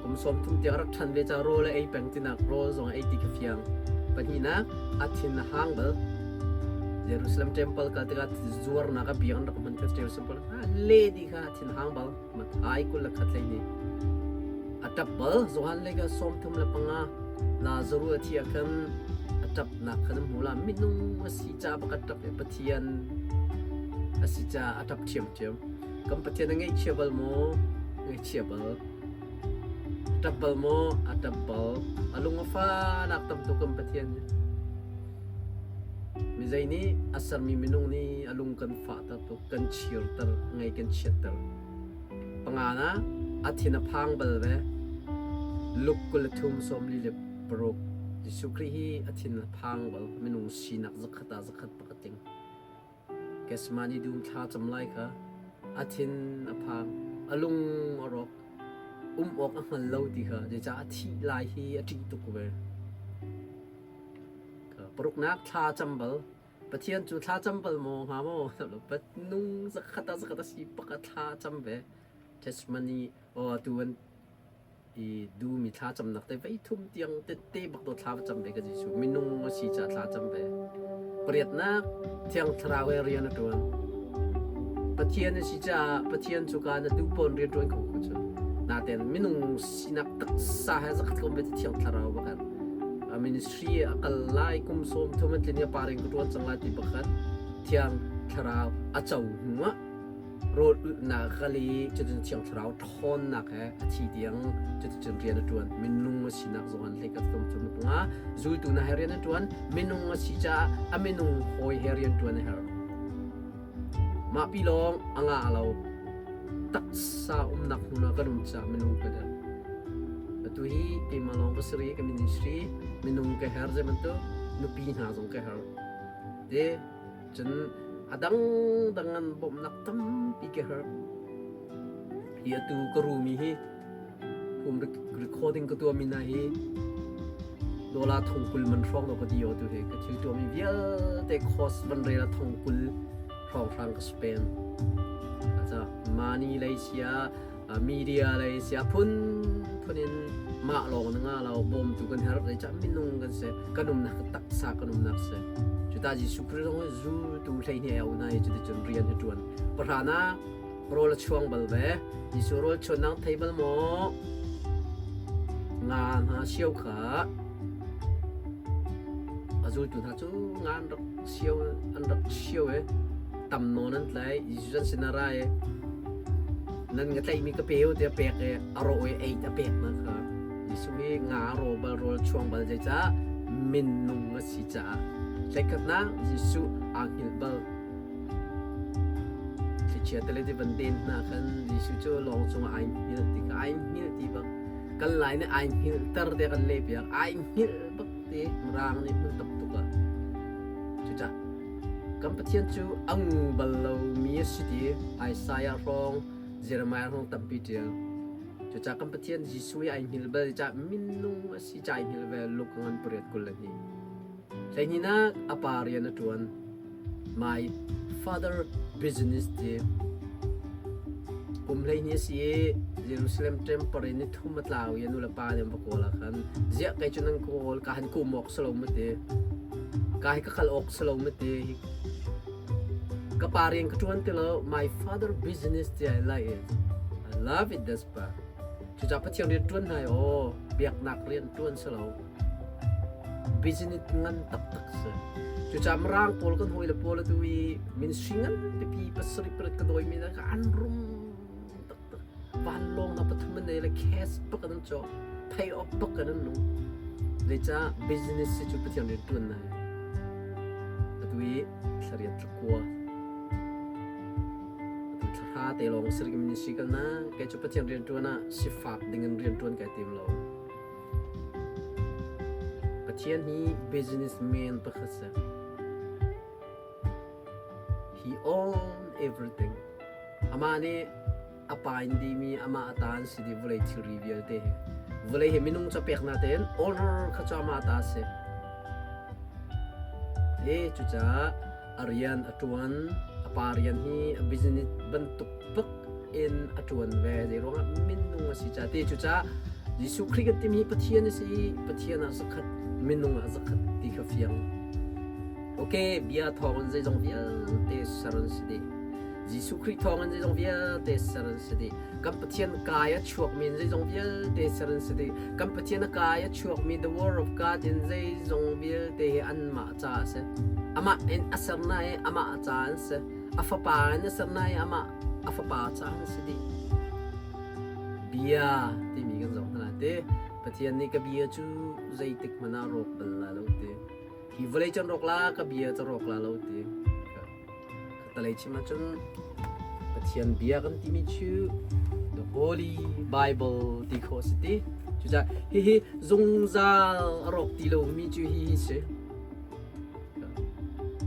kum 30 tiang rak ṭhan ve ca rawl a ei peng tinak rawl zong a ei ti kha fiang. Pahnihnak a thin a hang bal. Jerusalem temple kal tikah zuarnak a biak an rak hman kha Jerusalem le di kha thin hang bal. Mathai 21 lei nih a ṭap bal. Johan lei kha 35 Lazarus a thi ah khan a ṭapnak khan a hmu la. Minung a si caah bak a ṭap i Pathian a si caah a ṭap ṭhiamṭhiam. Kan Pathian a ngaihchia bal maw? Ngaihchia bal. A ṭap bal maw? A ṭap bal. A lung a fahnak tam tuk kan Pathian hi. Mizei nih a sermi minung nih a lung kan fahter tuk, kan chirter, ngei kan chiatter. Pangana a thin a phang bal ve. Luke 23 46 Jesuh Khrih hi a thin a phang bal minung sinak zakhat ah zakhat pakhat ting. Gethsemane dum thla cam lai kha a thin a phang, a lung a rawk, um awk a hngal lo ti kha zeicah a thih lai hi a ṭih tuk ve. Paruknak thla cam bal. Pathian cu thla cam bal maw hnga maw? Nung zakhat ah zakhat a si bak ah thla cam ve. Testimony aw tu an i duhmi thla camnak te vei thum tiang tette bak do thla va cam ve ka Jesuh. Minung a si ca thla cam ve. Pariatnak Thiang Thlarau he rian a ṭuan. Pathian a si caah Pathian cu ka na duh pawn rian ṭuan kho ko cu. Naten minung sinak taksa he zakhat kom ve Thiang Thlarau bakhat. A ministry a kal lai kum 30 an tlin i a pa rian ka ṭuan cang lai ti bakhat Thiang Thlarau a co hnu ah rawl ulhnak kal i cuticun Thiang Thlarau ṭhawnnak he a thi tiang cuticun rian a ṭuan. Minung a sinak zong an hlei ka tum cu nga zultu na he rian a ṭuan minung a si caah a minung hawi he rian ṭuan a herh. Mah pi lawng a ngah lo. Taksa umnak hmun ah kan um caah minung kan herh. Atu hi keimah lawng ka si rih, ka ministry minung ka herh zei bantuk nupi hna zong ka herh. Te cun a dangdang an bawmhnak tampi ka herh. Hi atu ka rumi hi home recording ka tuahmi hna hi dollar 20,000 man hrawng do ka di tu hi ka thil tuahmi vialte cost van rel ah 20,000 hrawnghrang ka spend. Aca money lei sia media lei sia phun phun in mah lawng na nga lo bawmtu kan herh zei cah minung kan si kan umnak taksa kan umnak si cuta Jesuh Khrih zong zultu 12 au hna i cuticun rian hi ṭuan pahrana rawl a chuang bal ve Jesuh rawl chuannak thei bal maw nga hna sio kha a zultu hna cu nga an rak sio an rak sio i tam nawn an tlai Jesuh an sin a ra i nan nga tlaihmi ka pe u tiah pek i a rawh i ei a pek hna kha Jesuh hi nga rawl bal rawl chuang bal zeicah minung a si caah hleikhatnak Jesuh aa hngilh bal Thlichia tele ti van den hna khan Jesuh cu lawng cungah ai hngilh ti kha ai hngilh ti bak kan lai nih ai hngilh ter te kan leh piak ai hngilh bak te rang nih hmun tam tuk ah cucah kan Pathian cu a ngu bal lo mi a si ti Isaiah hrawng Jeremiah hrawng tampi ṭial cucah kan Pathian Jesuh hi ai hngilh bal cah minung a si ca ai hngilh ve Luke ngan 8:22 Hleihnih a pa rian a ṭuan. My father business ti. Kum 12 a si i Jerusalem temple in ni thum a tlau i a nulepa nih an va kawl ah khan ziah kei cu nan kawl ka han kum awk si lo mu ti. Ka hi ka kal awk si lo mu ti. Ka pa rian ka ṭuan ti lo. My father business ti I like it. I love it this pa. Cucaah Pathian rian ṭuan hna i aw biaknak rian ṭuan si lo. Business ngan taktak si. Cucaah Mirang pawl kan hawile pawl atu i ministry ngan pipi pasarih pariat ka dawimi hna kha an rum taktak. Vanlawng na pathum an nei le cash bak an cawk. Pay off bak an nung. Zeicah business si cu Pathian rian ṭuan na Atu i thlariat thlakua. Atu thlahra. te lawng si rih mi si ka na kei cu Pathian rianṭuan ah sifak ding in rianṭuan kai tim lo. Pathian hi businessman pakhat si. He own everything. Amah nih a pa in dimi amah a ta an si dih vawlei thilri vialte hi. Vawlei hi minung ca pek na tein owner kha cu amah ta a si. E cucaah a rian a ṭuan, a pa rian hi a business bantuk bak in a ṭuan ve. Zei ruangah minung a si ca ti cucaah Jesuh Khrih kan timi hi Pathian a si i Pathian ah zakhat minung ah zakhat ti kha fiang. Ok, bia thawng in zeizong vialte ser an si dih. Jesuh Khrih thawng in zeizong vialte ser an si dih. Kan Pathian kai a chuakmi in zeizong vialte ser an si dih. Kan Pathian a kai a chuakmi the word of God in zeizong vialte hi anmah ca a si. Amah in a serna i amah ca an si. A fapa in a serna i amah a fapa ca an si dih. Bia timi kan zoh hna te. Pathian nih ka bia cu zeitik hmanh ah rawk bal la lo ti. Hi vawlei can rawk la ka bia ca rawk la lo ti. Talei chim ahcun Pathian bia kan timi cu the Holy Bible ti khawh si ti. Cucaah hihi zungzal a rawk ti lomi cu hihi si.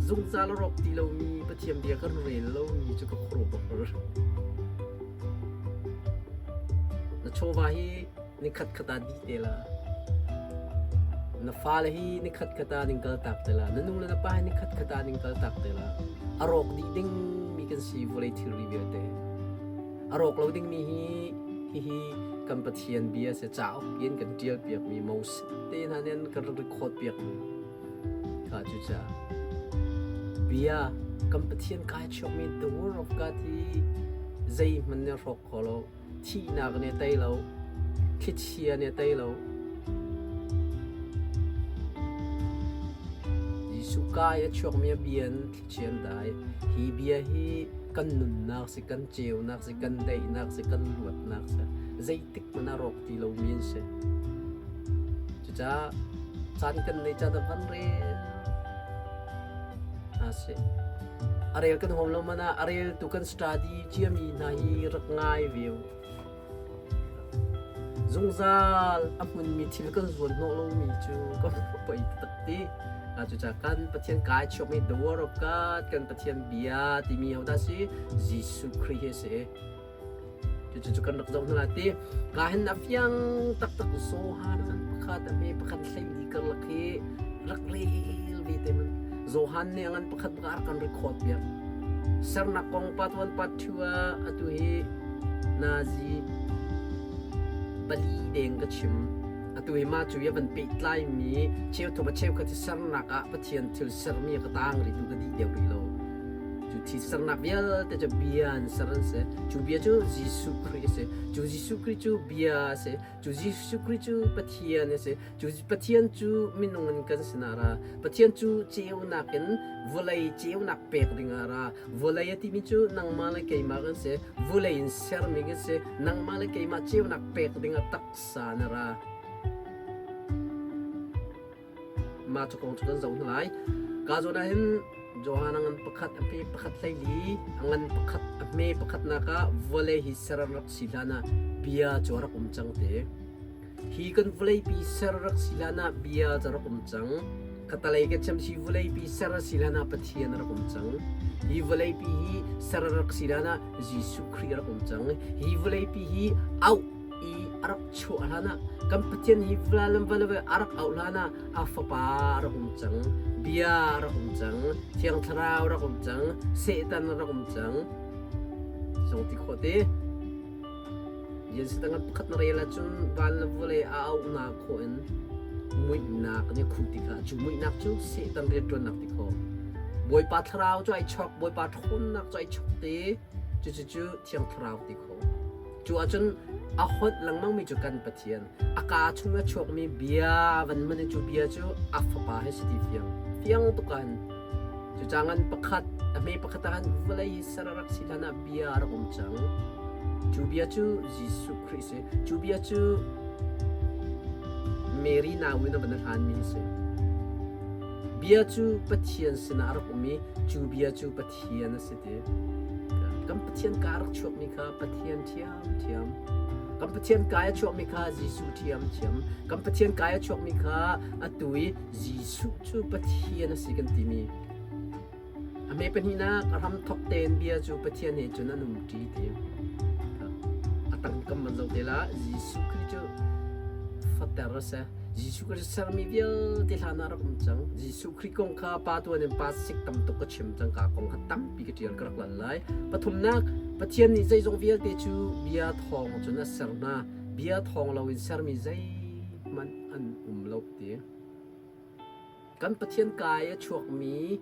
Zungzal a rawk ti lomi Pathian bia kan rel lomi cu ka khuaruah bak har. Na chawva hi nikhat khat ah dih te la. Na fale hi nikhat khat ah ning kal tak te la. Na nu le na pa hi nikhat khat ah ning kal tak te la. A rawk dih ding mi kan si vawlei thilri vialte. A rawk lo ding mi hi hihi kan Pathian bia se cauk in kan tial piak mi Moses te hna nih an kan record piak mi kha cu ca bia kan Pathian kai chuak mi the word of God hi zeihmanh nih hrawk kho lo. Thihnak nih a tei lo. Thlichia nih a tei lo. Jesuh kai a chuakmi a bia in thlichia an dai. Hi bia hi kan nunnak si, kan ceunak si, kan daihnak si, kan luatnak si. Zeitik hmanh ah rawk ti lomi an si. Cucaah caan kan neih caan ah van rel hna sih. A rel kan huam lo man ah a reltu kan study ciami hna hi rak ngai ve u. Zungzal a hmunmi thil kan zuan hnawh lomi cu kan poi taktak ti. Cucaah kan Pathian kai chuakmi the word of God kan Pathian bia timi hodah si Jesuh Khrih hi a si. Cucu kan rak zoh hna lai ti. Ka hin a fiang taktak Johan an pakhat a hme pakhat hleili karlak hi rak rel ve te man. Johan nih ngan pakhat bak a kan record piak. Sernak kong part 1 part 2 ah atu hi Nazi pali deng ka chim. Atu hi ma cu ya van pehtlai mi cheuthum a cheukhat hi sernak ah Pathian thil sermi ka tang ri tu ka dih deuh rih lo. Cu thi sernak vialte cu bia in ser an si. Cu bia cu Jesuh Khrih a si. Cu Jesuh Khrih cu bia a si. Cu Jesuh Khrih cu Pathian a si. Cu Pathian cu minung in kan sinah a ra. Pathian cu ceunak in vawlei ceunak pek ding ah a ra. Vawlei a timi cu nangmah le keimah kan si. Vawlei in sermi kan si. Nangmah le keimah ceunak pek ding ah taksa in a ra. Mah cu kong cu kan zoh hna lai. Ka zawn ah hin Johan a ngan pakhat, a hme pakhat hleili, a ngan pakhat, a hme pakhatnak ah vawlei hi ser an rak si hlan ah bia cu a rak um cang te. Hi kan vawleipi ser rak si hlan ah bia cu a rak um cang. Katalei ka chim hi vawleipi ser a si hlan ah Pathian a rak um cang. Hi vawleipi hi ser a rak si hlan ah Jesuh Khrih a rak um cang. Hi vawleipi hi auh i a rak chuah hlan ah kan Pathian hi vlan vale a rak auh hlan ah a fapa a rak um cang, bia a rak um cang, Thiang Thlarau a rak um cang, Satan a rak um cang. Zong ti khawh te. Yen si tangah pakhat na rel ahcun van le vawlei a auhnak khawh in muihnak nih a khuh tikah cu muihnak cu Satan rianṭuannak ti khawh. Bawipa Thlarau cu ai chok, Bawipa ṭhawnnak cu ai chok te, cucu Thiang Thlarau ti khawh. Cu ahcun a holh lengmangmi cu kan Pathian, a kaa chung a chuakmi bia van hman i cu bia cu a fapa he si ti fiang. Fiang tuk ah hin cucaah ngan pakhat a hme pakhat ah khan vawlei hi ser a rak si hlan ah bia a rak um cang. Cu bia cu Jesuh Khrih si. Cu bia cu Mary nau in a van hlanmi a si. Bia cu Pathian sinah a rak um i cu bia cu Pathian a si ti. Kan Pathian ka rak chuakmi kha Pathian ṭhiamṭhiam. Kan Pathian kai a chuakmi kha Jesuh ṭhiamṭhiam. Kan Pathian kai a chuakmi kha atu i Jesuh cu Pathian a si kan timi. A hme pahnihnak a hramthawk tein bia cu Pathian he cun an umṭi ti. A tangkam man zoh te la Jesuh Khrih cu fater a si. Jesuh Khrih sermi vialte hlan ah rak um cang. Jesuh Khrih kong kha pa tuan in pa sik tam tuk ka chim cang ka kong kha tampi ka ṭial ka rak lan lai. Pathumnak Pathian nih zeizong vialte cu bia thawng cun a ser hna. Bia thawng loin sermi zeihmanh an um lo ti. Kan Pathian kai a chuakmi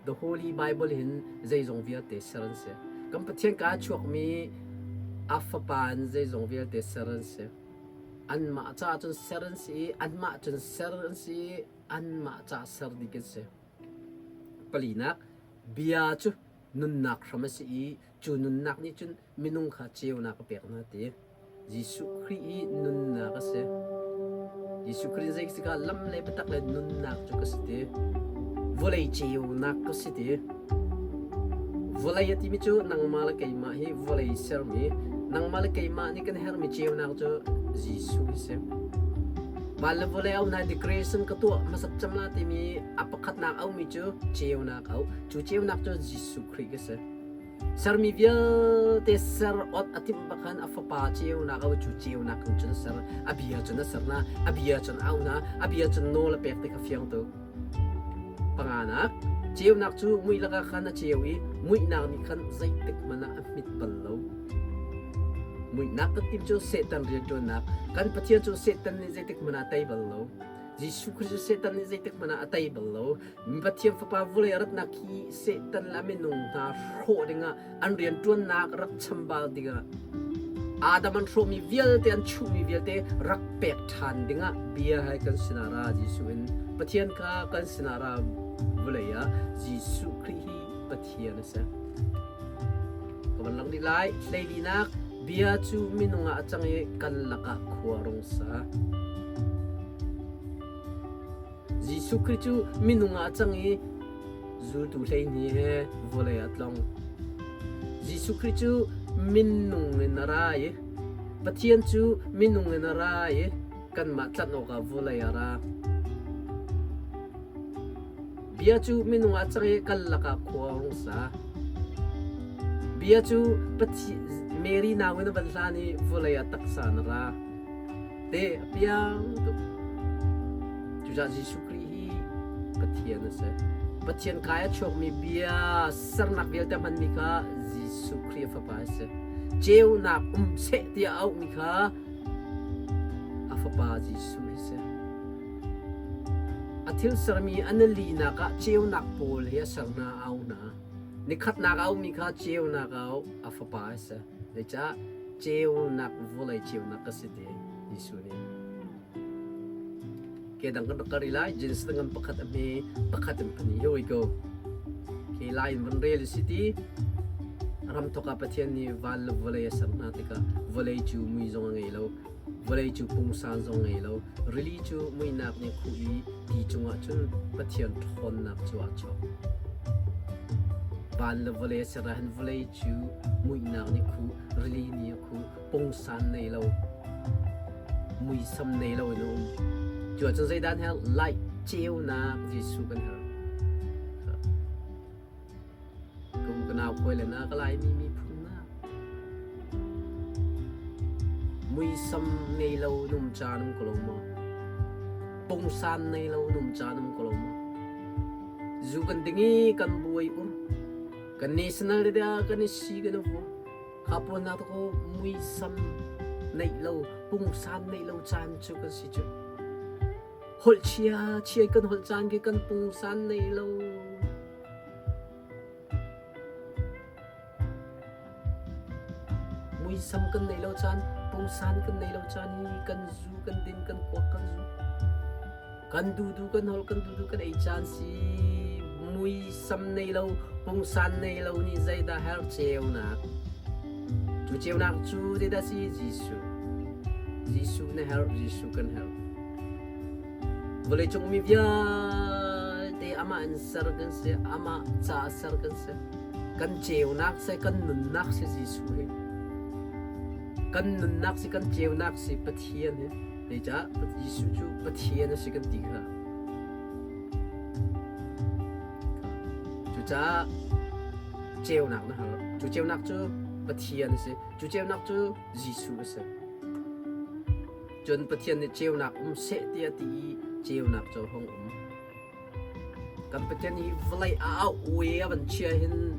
The Holy Bible hin zeizong vialte ser an si. Kan Pathian ka a chuakmi a Fapa in zeizong vialte ser an si. Anmah caah cun ser an si i anmah cun ser an si i anmah caah ser dih kan si. Palinak, bia cu nunnak hram a si i cu nunnak nih cun minung kha ceunak a pek hna ti. Jesuh Khrih i nunnak a si. Jesuh Khrih zei tikah lam le biatak le nunnak cu ka si ti. Vawlei ceunak ka si ti. Vawlei a timi cu nangmah le keimah hi vawlei sermi, nangmah le keimah nih kan herhmi ceunak cu Jesuh hi si. Van le vawlei au hna decoration ka tuah hmasat cem la timi a pakhatnak aumi cu ceunak au. Cu ceunak cu Jesuh Khrih ka si. Sermi vialte ser ot a timh bak khan a fapa ceunak au cu ceunak in cun a ser. A bia cun a ser na, a bia cun au na, a bia cun nawl a pek ti kha fiang tuk. Panganak, ceunak cu mui lakah khan a ceu i muihnak nih khan zeitik hmanh ah a hmit bal lo. Muihnak kan tim cu Satan rianṭuannak. Kan Pathian cu Satan nih zeitik hmanh ah a tei bal lo. Jesuh Khrist cu Satan nih zeitik hmanh ah a tei bal lo. Pathian Fapa vawlei a ratnak hi Satan le a minung hna hrawh dingah an rianṭuannak rak chambau dingah Adam an hrawhmi vialte an chuhmi vialte rak pek ṭhan dingah bia he kan sinah ra Jesuh in Pathian kha kan sinah ra vawlei ah Jesuh Khrih hi Pathian a si. Ka van lang dih lai. Hleilinak bia cu minung ah a cang i kan lakah khua rung sa. Jesuh Khrih cu minung ah a cang i zultu 12 he vawlei ah tlong. Jesuh Khrih cu minung in a ra i Pathian cu minung in a ra i kanmah tlanh awkah vawlei ah a ra. Bia cu minung ah cang i kan lakah khua a hung sa. Bia cu Mary nau in a van hlan i vawlei ah taksa in a ra. Te a piang tuk. Cucaah Jesuh Khrih hi Pathian a si. Pathian kai a chuakmi bia sernak vialte hmanmi kha Jesuh Khrih a fapa a si. Ceunak um seh tiah a auhmi kha a fapa Jesuh hi si. A thil sermi an i linak ah ceunak pawl hi a ser hna a auh hna. Nikhatnak a auhmi kha ceunak a auh a fapa a si. Zeicah ceunak vawlei ceunak ka si ti Jesuh nih. Ke dang kan rak kal rih lai. Genesis ngan pakhat a hme pakhat in phani. Here we go. Ke lai in van rel si ti. Ram thok ah Pathian nih van le vawlei a ser hna tikah vawlei cu mui zong a ngei lo. Vawlei cu pungsan zong ngei lo. Rili cu muihnak nih khuh i ti cungah cun Pathian ṭhawnnak cu aa chawk. Van le vawlei a ser ah hin vawlei cu muihnak nih khuh, rili nih a khuh, pungsan nei lo, muisam nei lo in a um. Cu ahcun zeidah an herh? Light, ceunak Jesuh kan herh. Ka u ka nau khawi le na ka Laimi miphun na. Muisam nei lo num caan um ko lo maw? Pungsan nei lo num caan um ko lo maw? Zu kan ding i kan buai um. Kan national le kan i si kan i vu. Kha pawl hna ko muisam neih lo, pungsan neih lo caan cu kan si cu. Holh chia chia kan holh caan khi kan pungsan nei lo. Muisam kan neih lo caan, pungsan kan neih lo caan hi kan zu, kan din, kan kuak, kan zu. Kan dudu kan holh, kan dudu kan ei caan si. Muisam nei lo, pungsan nei lo nih zeidah her ceunak. Cu ceunak cu zeidah si? Jesuh. Jesuh na herh, Jesuh kan herh. Vawleicung mi vialte amah in ser kan si, amah caah ser kan si. Kan ceunak si, kan nunnak si Jesuh hi. Kan nunnak si, kan ceunak si Pathian hi. Zeicah Jesuh cu Pathian a si kan ti kha. Cucaah ceunak na har. Cu ceunak cu Pathian a si. Cu ceunak cu Jesuh a si. Cun Pathian nih ceunak um seh tiah a ti i ceunak cu a hung um. Kan Pathian hi vawlei a auh we a van chia hin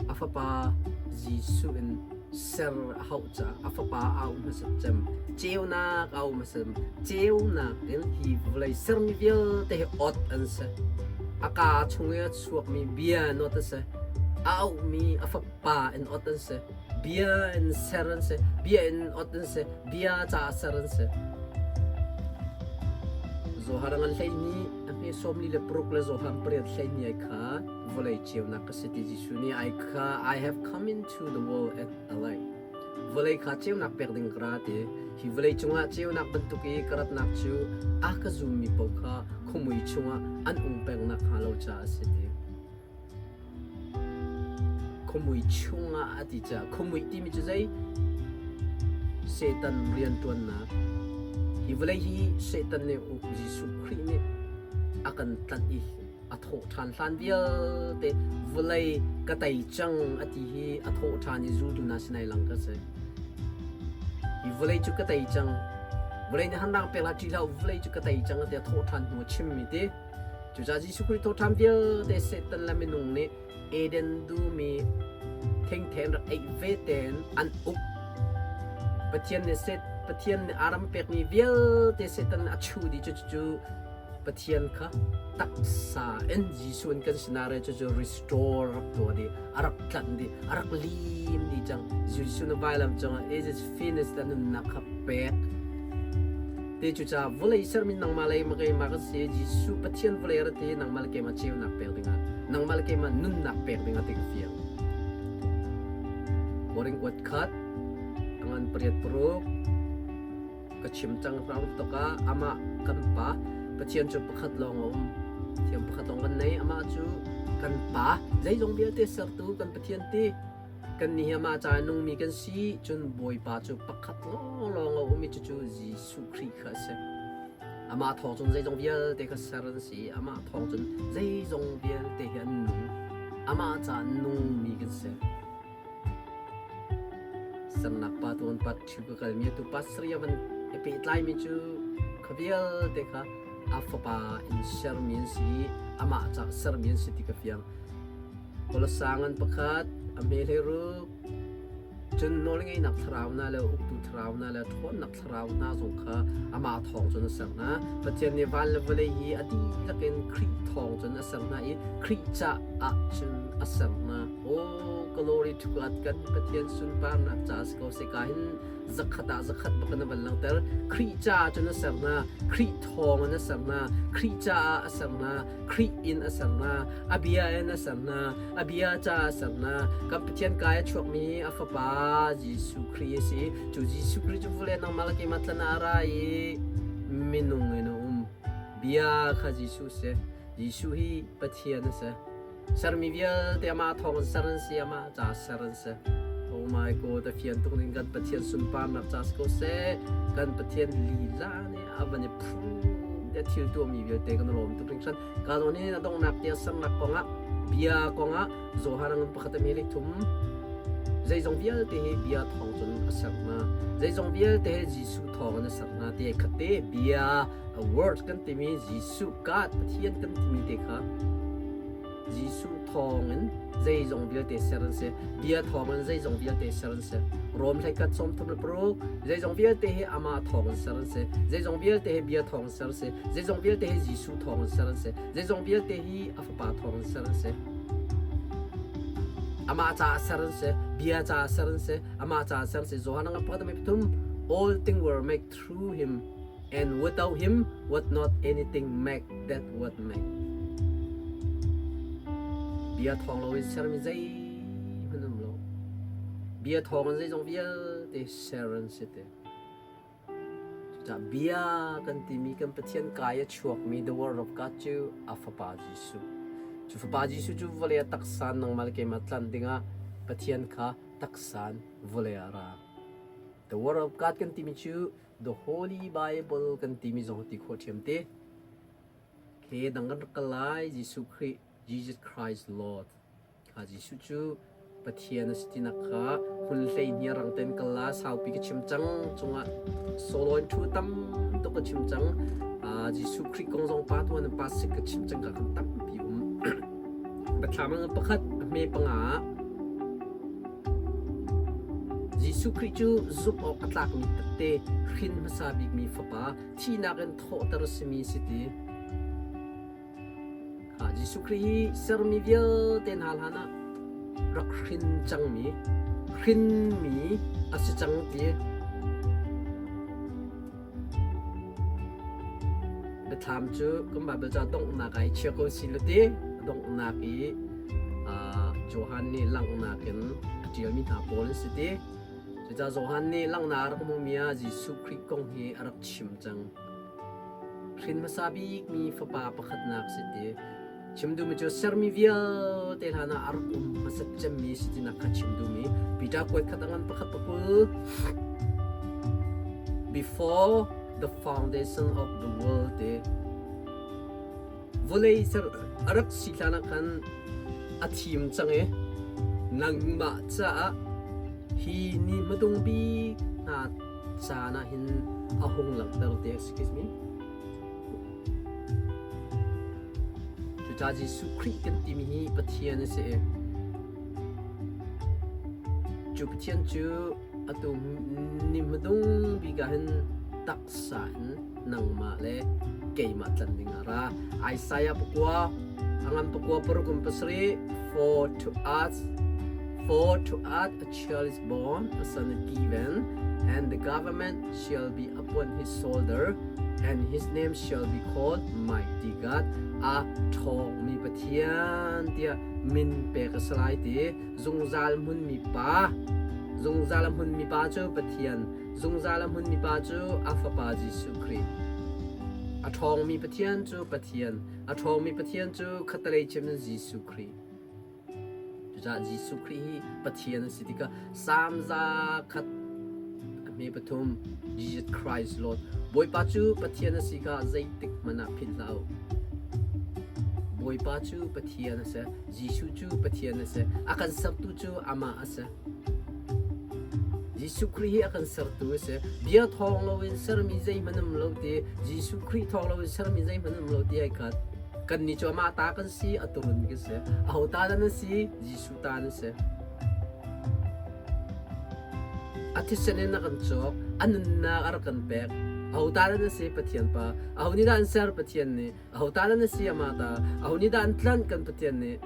a fapa Jesuh in ser a hauh caah a fapa a auh hmasat cem. Ceunak a auh hmasat ceunak in hi vawlei sermi vialte hi ot an si. A kaa chung i a chuakmi bia in ot a si. A auhmi a fapa in ot an si. Bia in ser an si. Bia in ot an si. Bia caah ser an si. Zohar ngan hleihnih a hme 46 le Zohar pariat hleihnih ai kha vawlei ceunak ka si ti Jesuh nih ai kha I have come into the world at a light. Vawlei kha ceunak pek ding ka ra ti. Hi vawlei cungah ceunak bantuk i ka ratnak cu a ka zummi paoh kha khuamui chungah an um peng nakhnga lo caah a si ti. Khuamui chungah a ti caah khuamui timi cu zei? Satan rianṭuannak. Hi vawlei hi Satan nih uk Jesuh Khrih nih a kan tlanh i a thawh ṭhan hlan vialte vawlei ka tei cang a ti hi a thawh ṭhan i zultu hna sinai lang ka si. Hi vawlei cu ka tei cang. Vawlei nih han rang pek hlah ṭih hlah u, vawlei cu ka tei cang a ti a thawh ṭhan hnu a chimmi ti. Cucaah Jesuh Khrih thawhṭhan vialte Satan le minung nih Eden dum i thingthen rak eih ve tein an uk. Pathian nih Set Pathian nih Adam pekmi vialte Satan nih a chuh dih. Cucu Pathian kha taksa in Jesuh in kan sinah re cucu restore rak tuah dih, a rak tlanh dih, a rak lim dih cang. Jesuh na vailam cungah it is finished a nunnak kha pek. Te cucaah vawlei sermi nangmah le keimah kan si. Jesuh Pathian vawlei ra ti nangmah le keimah ceunak pek dingah, nangmah le keimah nunnak pek dingah ti ka fiang. Korin kuat khat, angan pariat paruk, ka chim cang rang tuk ah amah kan pa Pathian cu pakhat lawng a um. Thiam pakhat lawng kan nei. Amah cu kan pa zeizong vialte sertu kan Pathian ti. Kannih hi amah caah nungmi kan si, cun Bawipa cu pakhat lawnglawng a um i cucu Jesuh Khrih kha a si. Amah thawng cun zeizong vialte kha ser an si i amah thawng cun zeizong vialte hi an nung. Amah caah nungmi kan si. Sernak pa tuan pat ṭhiu ka kalmi atu pasarih a van i pehtlaimi cu kha vialte kha a fapa in sermi an si i amah caah sermi an si ti ka fiang. Kawlasa ngan pakhat, a hme hleiruk, cun nawlngeihnak thlarau hna le uktu thlarau hna le ṭhawnnak thlarau hna zong kha amah thawng cun a ser hna. Pathian nih van le vawlei hi a dihlak in Khrih thawng cun a ser hna i Khrih caah cun a ser hna. Oh, glory to God, kan Pathian sunparnak caah si ko seh ka hin zakhat ah zakhat bak in a van langhter. Khrih caah cun a ser hna, Khrih thawng in a ser hna, Khrih caah a ser hna, Khrih in a ser hna, a bia in a ser hna, a bia caah a ser hna. Kan Pathian kai a chuakmi a fapa Jesuh Khrih a si. Cu Jesuh Khrih cu vawlei nangmah le keimah tlan ah a ra i minung in a um. Bia kha Jesuh a si. Jesuh hi Pathian a si. Sermi vialte amah thawng in ser an si, amah caah ser an si. Oh my God, a fian tuk ning kan Pathian sunparnak ca si ko seh. Kan Pathian lila nih a van i phum te thil tuahmi vialte kan lawm tuk hringhran. Ka zawn hi a donghnak tiang sernak kongah bia kongah Johan ngan pakhat a mi thum zeizong vialte hi bia thawng cun a ser hna. Zeizong vialte hi Jesuh thawng in a ser hna ti khat te bia a word kan timi Jesuh God Pathian kan timi te kha Jesuh thawngin zeizong vialte ser an si. Bia thawngin zeizong vialte ser an si. Rom hleikat 36 zeizong vialte hi amah thawngin ser an si. Zeizong vialte hi bia thawngin ser an si. Zeizong vialte hi Jesuh thawngin ser an si. Zeizong vialte hi a fapa thawngin ser an si. Amah caah ser an si. Bia caah ser an si. Amah caah ser an si. Johan ang pakhat pathum all things were made through him and without him what not anything make that what make. Bia thawng loin sermi zeihmanh um lo. Bia thawng in zeizong vialte ser an si te. Cucaah bia kan timi kan Pathian kai a chuakmi the word of God cu a fapa Jesuh. Cu Fapa Jesuh cu vawlei ah taksa in nangmah le keimah tlanh dingah Pathian kha taksa in vawlei ah a ra. The Word of God kan timi cu The Holy Bible kan timi zong ti khawh ṭhiam te. Ke dang kan rak kal lai Jesuh Khrih Jesus Christ Lord. Kha Jesuh cu Pathian a si tinak kha hmun 12 rang ten kal la saupi ka chim cang cungah solo in thu tam tuk ka chim cang. Jesuh Khrih kong zong pa tuan pa sik ka chim cang ka kan tampi um. Biathlam ang pakhat a hme panga ah Jesuh Khrih cu zumh awk a tlakmi tette hrin hmasa bikmi fapa thihnak in thawhter a simi si ti. Jesuh Khrih hi sermi vialte hna hlan ah rak hrin cangmi, hrinmi a si cang ti. Biathlam cu kan Baibal ca donghnak ah i chia ko si ti. Donghnak i Johan nih langhnak in a ṭialmi hna pawl an si ti. Cucaah Johan nih langhnak a rak hmuhmi ah Jesuh Khrih kong hi a rak chim cang. Hrin hmasa bikmi fapa pakhatnak si ti. Chim duhmi cu sermi vialte hlan ah a rak um hmasat cemmi si tinak kha chim duhmi. Peter kuat khat a ngan pakhat pakul. Before the foundation of the world te vawlei ser a rak si hlan ah khan a thim cang i nangmah caah hi ni hmadung bik hna caan ah hin a hung langhter te excuse me Cucaah Jesuh Khrih kan timi hi Pathian a si i cu Pathian cu atu ni hmadung bik ah hin taksa in nangmah le keimah tlan ding ah ra. Isaiah pakua a ngan pakua paruk in pasarih for to us for to us a child is born a son is given and the government shall be upon his shoulder and his name shall be called Mighty God a ṭhawngmi Pathian tiah min pek a si lai ti zungzal hmunmi pa zungzal a hmunmi pa cu Pathian zungzal a hmunmi pa cu a fapa Jesuh Khrih a ṭhawngmi Pathian cu Pathian a ṭhawngmi Pathian cu khatalei chim in Jesuh Khrih Cucaah Jesuh Khrih hi Pathian a si tikah Salm 100 a hme pathum Jesus Christ Lord Bawipa cu Pathian a si kha zeitik hmanh ah philh hlah u. Bawipa cu Pathian a si. Jesuh cu Pathian a si. A kan sertu cu amah a si. Jesuh Khrih hi a kan sertu a si. Bia thawng loin sermi zeihmanh um lo ti, Jesuh Khrih thawng loin sermi zeihmanh um lo ti ai khat. Kannih cu amah ta kan si, a turun kan si. Aho ta dah nan si? Jesuh ta nan si. A thisen in a kan cawk, a nunnak a rak kan pek. Aho ta dah nan si? Pathian Pa. Aho nih dah an ser? Pathian nih. Aho ta dah nan si? Amah ta. Aho nih dah an tlanh? Kan Pathian nih.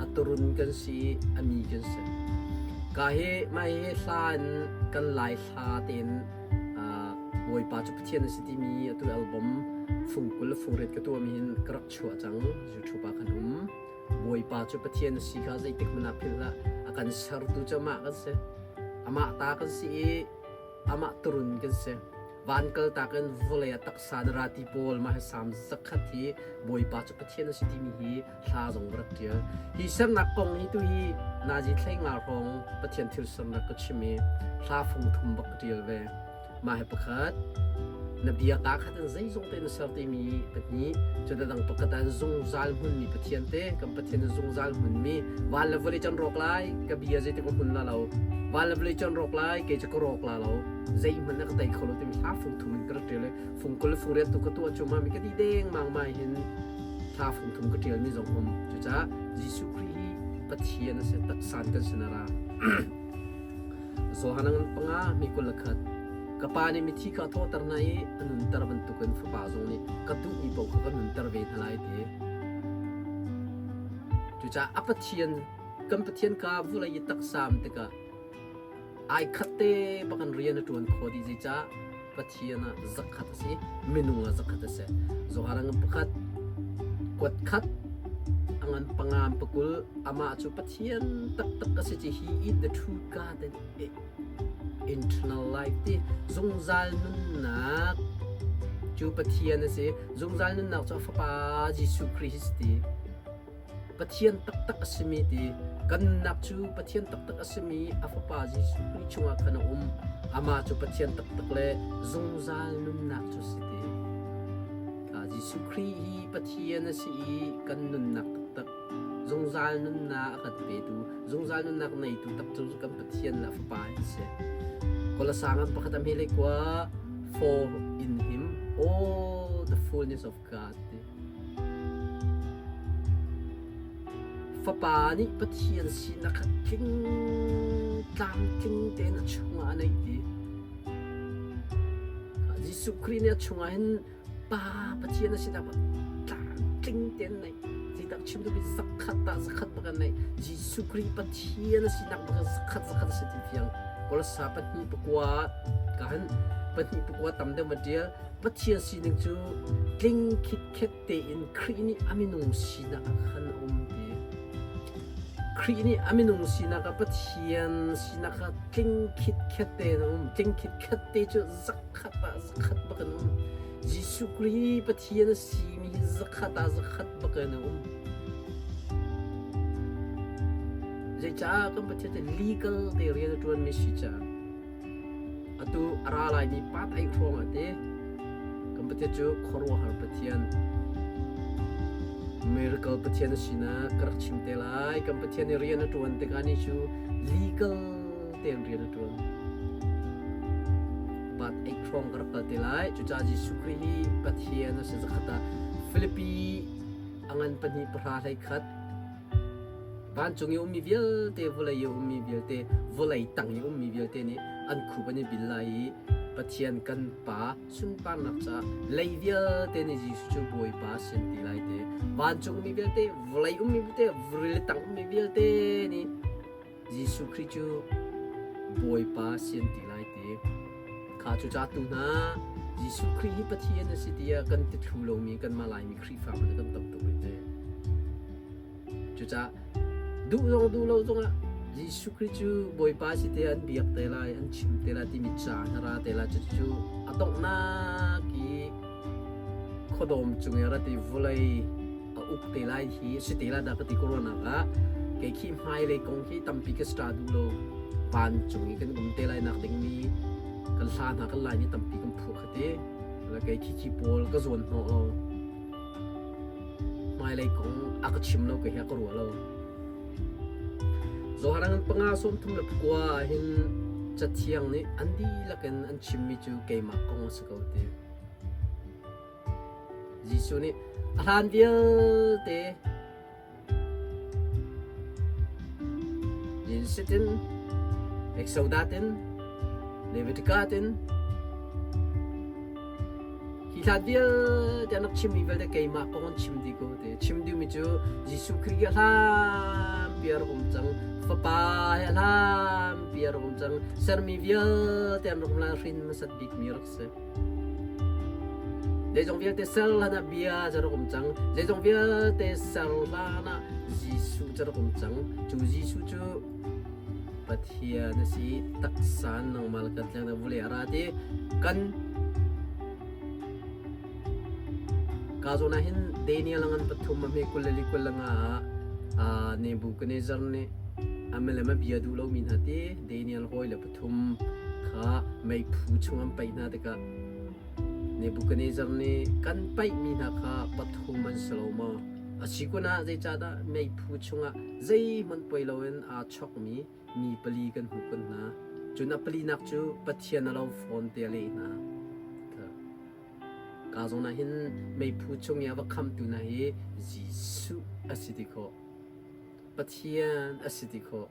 A turun kan si, a mi kan si. Ka hi mah hi hla in kan Lai hla tein Bawipa cu Pathian a si timi atu album fung 20 fung riat ka tuahmi hin ka rak chuah cang YouTube ah kan um. Bawipa cu Pathian a si kha zeitik hmanh ah philh hlah. A kan sertu cu amah kan si. Amah ta kan si i amah turun kan si. Van kaltak in vawlei ah taksa na ra ti pawl mah hi Salm 100 hi Bawipa cu Pathian a si timi hi hla zong ka rak ṭial. Hi sernak kong hi tu hi nazi thlei nga hrawng Pathian thil sernak ka chim i hla fung thum bak ka ṭial ve. Mah hi pakhat na bia kaa khat in zeizong te na ser timi pahnih cu dang pakhat ah zungzal hmunmi Pathian te kan Pathian in zungzal hmunmi van le vawlei can rawk lai ka bia zeitik ka hmun la lo van le vawlei can rawk lai kei cu ka rawk la lo zeihmanh na ka tei kho lo timi hla fung thum in ka rak ṭial i fung 20 fung riat tu ka tuah cu ma mi ka di deng mang mai hin hla fung thum ka ṭialmi zong um cucaah Jesuh Khrih hi Pathian a si taksan kan sin a ra Johan ngan panga mi 21 Ka pa nih mithi kha a thawhter hna i a nunter bantukin fapa zong nih ka duhmi paoh kha ka nunter ve hna lai ti. Cucaah a Pathian kan Pathian kha vulei i taksa um tikah ai khat te bak in rian a ṭuan khawh dih zeicah Pathian ah zakhat a si minung ah zakhat a si. Johan ngan pakhat kuat khat a ngan panga pakul amah cu Pathian taktak a si ci he is the true God and internal life ti zungzal nunnak cu Pathian a si zungzal nunnak cu a fapa Jesuh Khrih ti. Pathian taktak a simi ti kan nunnak cu Pathian taktak a simi a Fapa Jesuh Khrih chungah khan a um. Amah cu Pathian taktak le zungzal nunnak cu si ti. Jesuh Khrih hi Pathian a si i kan nunnak taktak zungzal nunnak a kan petu zungzal nunnak neitu tak cu kan Pathian le a Fapa an si. Kolosang an pakhat a hme le kua for in him all the fullness of God ti. Fapa nih Pathian sinak kha tling tlamtling tein a chungah a neih ti. Jesuh Khrih nih a chungah hin Pa Pathian a sinak tlamtling tein neih. Zeidah chim duhmi zakhat ah zakhat bak an neih. Jesuh Khrih Pathian a sinak bak zakhat zakhat a si ti fiang. Kolosa pahnih pakua ka han pahnih pakua tam deuh ma tial Pathian sining cu tling khitkhet tein Khrih nih a minung sinak ah khan a um ti. Khrih nih a minung sinak ah Pathian sinak kha tling khitkhet tein a um. Tling khitkhet te cu zakhat ah zakhat bak in a um. Jesuh Khrih Pathian a simi hi zakhat ah zakhat bak in a um. Zeicah kan Pathian cu legal te rian a ṭuanmi si caah Atu a ra laimi pa theih hrawng ah ti kan Pathian cu khuaruahhar Pathian miracle Pathian a sinak ka rak chim te lai. Kan Pathian nih rian a ṭuan tikah ni cu legal tein rian a ṭuan. Pat eik hrawng ka rak kal te lai. Cucaah Jesuh Khrih hi Pathian a si zakhat ah Filipi a ngan pahnih pahra hlei khat Vancung i ummi vialte, vawlei i ummi vialte, vawlei tang i ummi vialte nih an khup an i bil lai i Pathian kan Pa sunparnak caah lei vialte nih Jesuh cu Bawipa a si an ti lai te. Vancung ummi vialte, vawlei ummi vialte, rili tang ummi vialte nih Jesuh Khrih cu Bawipa a si an ti lai te. Kha cucaah tu hna Jesuh Khrih hi Pathian a si tiah kan ti thlu lomi kanmah Laimi Khrihfa hmanh kan tam tuk rih te. Cucaah duh zong duh lo zongah Jesuh Khrih cu Bawipa si te an biak te lai, an chim te lai timi caan a ra te lai. Cucu a donghnak i khuadawm cung i a rat i vawlei a uk te lai hi si te lai dah ka ti ko ruahnak ah kei khi hmailei kong hi tampi ka star duh lo. Vancung i kan um te lai nak dingmi kan hla hna kan laimi tampi kan phuah kha ti. Kei khi khi pawl ka zawn hnawh lo. Hmailei kong a ka chim lo ka hi a ka ruah lo. Zoharang panga sawm thum le pakua ah hin Cathiang nih an dihlak in an chimmi cu keimah kong a si ko ti. Jesuh nih a hlan vialte Genesis in, Exodus in, Leviticus in, hi hlan vialte an rak chimmi vialte keimah kong an chim dih ko te. Chim duhmi cu Jesuh Khrih hi a hlanpi a rak um cang. Fapa hi a hlanpi a rak um cang. Sermi vialte an rak um lai hrin hmasat bikmi rak si. Zeizong vialte ser hlan ah bia cu rak um cang. Zeizong vialte ser hlan ah Jesuh cu rak um cang. Cu Jesuh cu Pathian a si. Taksa nangmah le kan tleng vawlei a ra ti kan ka zawn ah hin Daniel a ngan pathum a hme kul le li kul le nga ah Nebuchadnezzar nih a milem a bia duh lomi hna ti Daniel hawi le pathum kha meiphu chung an paih hna tikah Nebuchadnezzar nih kan paihmi hna kha pathum an si lo maw? A si kun ah zeicahdah meiphu chungah zeihmanh poi loin aa chokmi mi pali kan hmuh kun hna? Cun a palinak cu Pathian a lo fawn te a leh hna. Ka zawn ah hin meiphu chung i a va khamtu hna hi Jesuh a si ti khawh. Pathian a si ti khawh.